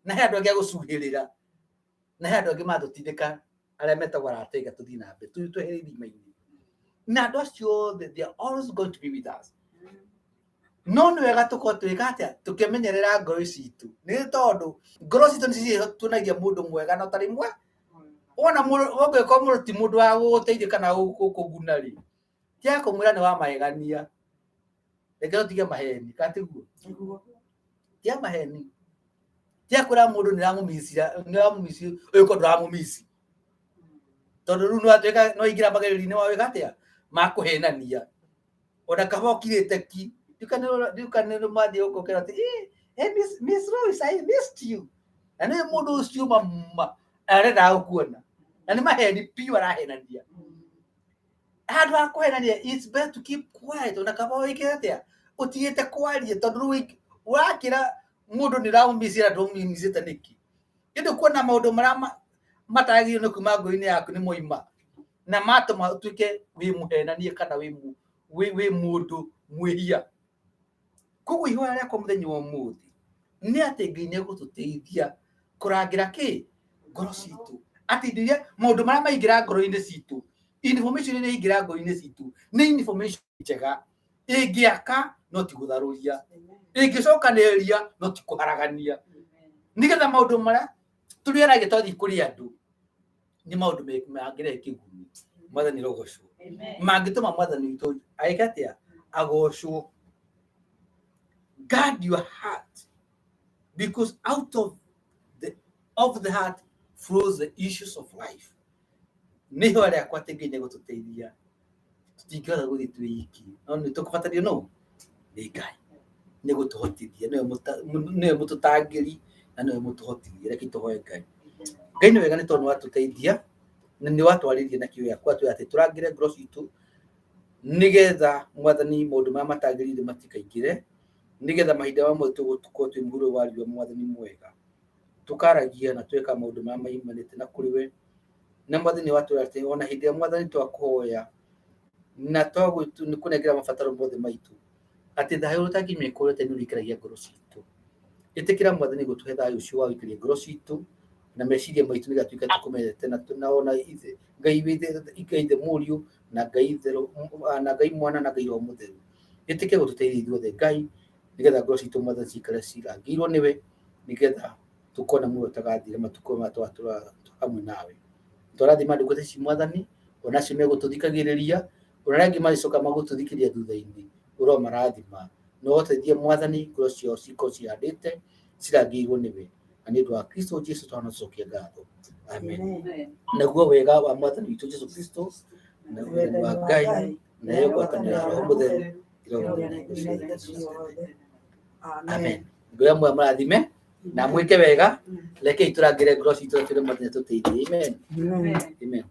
na he andũ angĩ a gũcuhĩrĩra, na he andũ angĩ matũtindĩka, arĩa metagwo arata aiga tũthiĩ na mbere twehere irima-inĩ. Na andũ acio othe, they are always going to be with us, no nĩ wega tũkorwo twĩka atĩa, tũkĩmenyerera ngoro citũ, nĩ tondũ ngoro citũ nĩ tuonagia mũndũ mwega na ũtarĩ mwe. Wona mũndũ, ũngĩkorwo mũndũ ti mũndũ wa gũgũteithia kana gũkũguna rĩ, tiga kũmwĩra nĩ wa magegania. Reke tũtige maheni, kana tiguo? Tiga maheni, tiga kwĩra mũndũ nĩ ũramũmicira, nĩ ũramũmici, ũyũ ndũramũmici, tondũ rĩu nĩwatuĩka no ingĩra magerio-inĩ wa wĩka atĩa makũhenania, ona kaba ũkirĩte ki. Ndiũka nĩ mathiĩ gũkũkĩra atĩ, "Hey, Miss Rose, I missed you," na nĩ mũndũ ũcio ma arendaga gũkuona na nĩ maheni biũ arahenania. Handũ ha kũhenania, it's better to keep quiet. Ona kaba wĩke atĩa, ũtigĩte kwaria, tondũ rĩu ũrakĩra mũndũ nĩ ũramũmicira, ndũmũmicĩte nĩkĩ? Ĩndĩ kuona maũndũ marĩa matagĩrĩirwo nĩ kuma ngoro-inĩ yaku nĩ moima na matũma ũtuĩke wĩ mũhenanie kana wĩ mũndũ mwĩhia. Koguo ihoya rĩakwa mũthenya wa ũmũthĩ nĩ atĩ Ngai nĩ egũtũteithia kũrangĩra kĩ ngoro citũ, atĩ indo iria maũndũ marĩa maingĩra ngoro-inĩ citũ, information ĩrĩa ĩingĩra ngoro-inĩ citũ nĩ information njega ĩngĩaka no ti gũtharũria, ĩngĩcokanĩrĩria no ti kũharagania, nĩgetha maũndũ marĩa tũrĩaragia twathiĩ kũrĩ andũ nĩ maũndũ mangĩrehe kĩguni. Mwathani rogocwo, mangĩtũma Mwathani witũ agĩke atĩa, agocwo. Guard your heart, because out of the heart Flows the issues of life. Nĩ ihoya rĩakwa atĩ Ngai nĩegũtũteithia, tũtingĩhota gũthiĩ twĩ iki, no nĩ tũkũbatario nũ? Nĩ Ngai. Nĩ gũtũhotithia, nĩwe mũtũtangĩri na nĩwe mũtũhotithia. Reke tũhoe Ngai. Ngai nĩ wega nĩ tondũ nĩ watũteithia na nĩ watwarĩria na kiugo gĩaku atwĩra atĩ tũrangĩre ngoro citũ nĩgetha Mwathani maũndũ marĩa matagĩrĩire matikaingĩre, nĩgetha mahinda mamwe tũgũkorwo twĩ mũhuro wa riũa Mwathani mwega, tũkaragia na tweka maũndũ marĩa maimanĩte na kũrĩ we. Na Mwathani watwĩra atĩ ona hĩndĩ ĩrĩa Mwathani twakũhoya na twagũkũnengera mabataro mothe maitũ, atĩ thayũ ũrĩa ũtangĩmenyeka ũrĩa ũtarĩ nĩ ũrĩikaragia ngoro citũ. Ĩtĩkĩra Mwathani gũtũhe thayũ ũcio wa gũikaria ngoro citũ na meciria maitũ nĩgetha tuĩke tũkũmenyete na na ona ithe Ngai Ngai Ithe Mũriũ na Ngai Ithe na Ngai Mwana na Ngai Roho Mũtheru. Ĩtĩkĩra gũtũteithia ithuothe Ngai nĩgetha ngoro citũ Mwathani cikare cirangĩirwo nĩwe nĩgetha tũkona muoyo ũtagathira matukũ maya tũgatũra hamwe nawe. Twarathima ndungata ici Mwathani, ona acio megũtũthikagĩrĩria, ona arĩa angĩ magĩcoka magũtũthikĩrĩria thutha-inĩ, ũromarathima. Na ũteithie Mwathani ngoro ciao cikorwo cihandĩte cirangĩirwo nĩwe. Na nĩ ũndũ wa Kristo Jesu twanacokia ngatho. Amen. Naguo wega wa Mwathani witũ Jesu Kristo na wendani wa Ngai nayo ngwatanĩro ya Roho Mũtheru ĩrogĩa na ithuĩ ciothe. Amen. Ngai amwe amũrathime na mwĩke wega. Rekei tũrangĩre ngoro citũ na twĩre Mwathani atũteithie. Amen. Amen.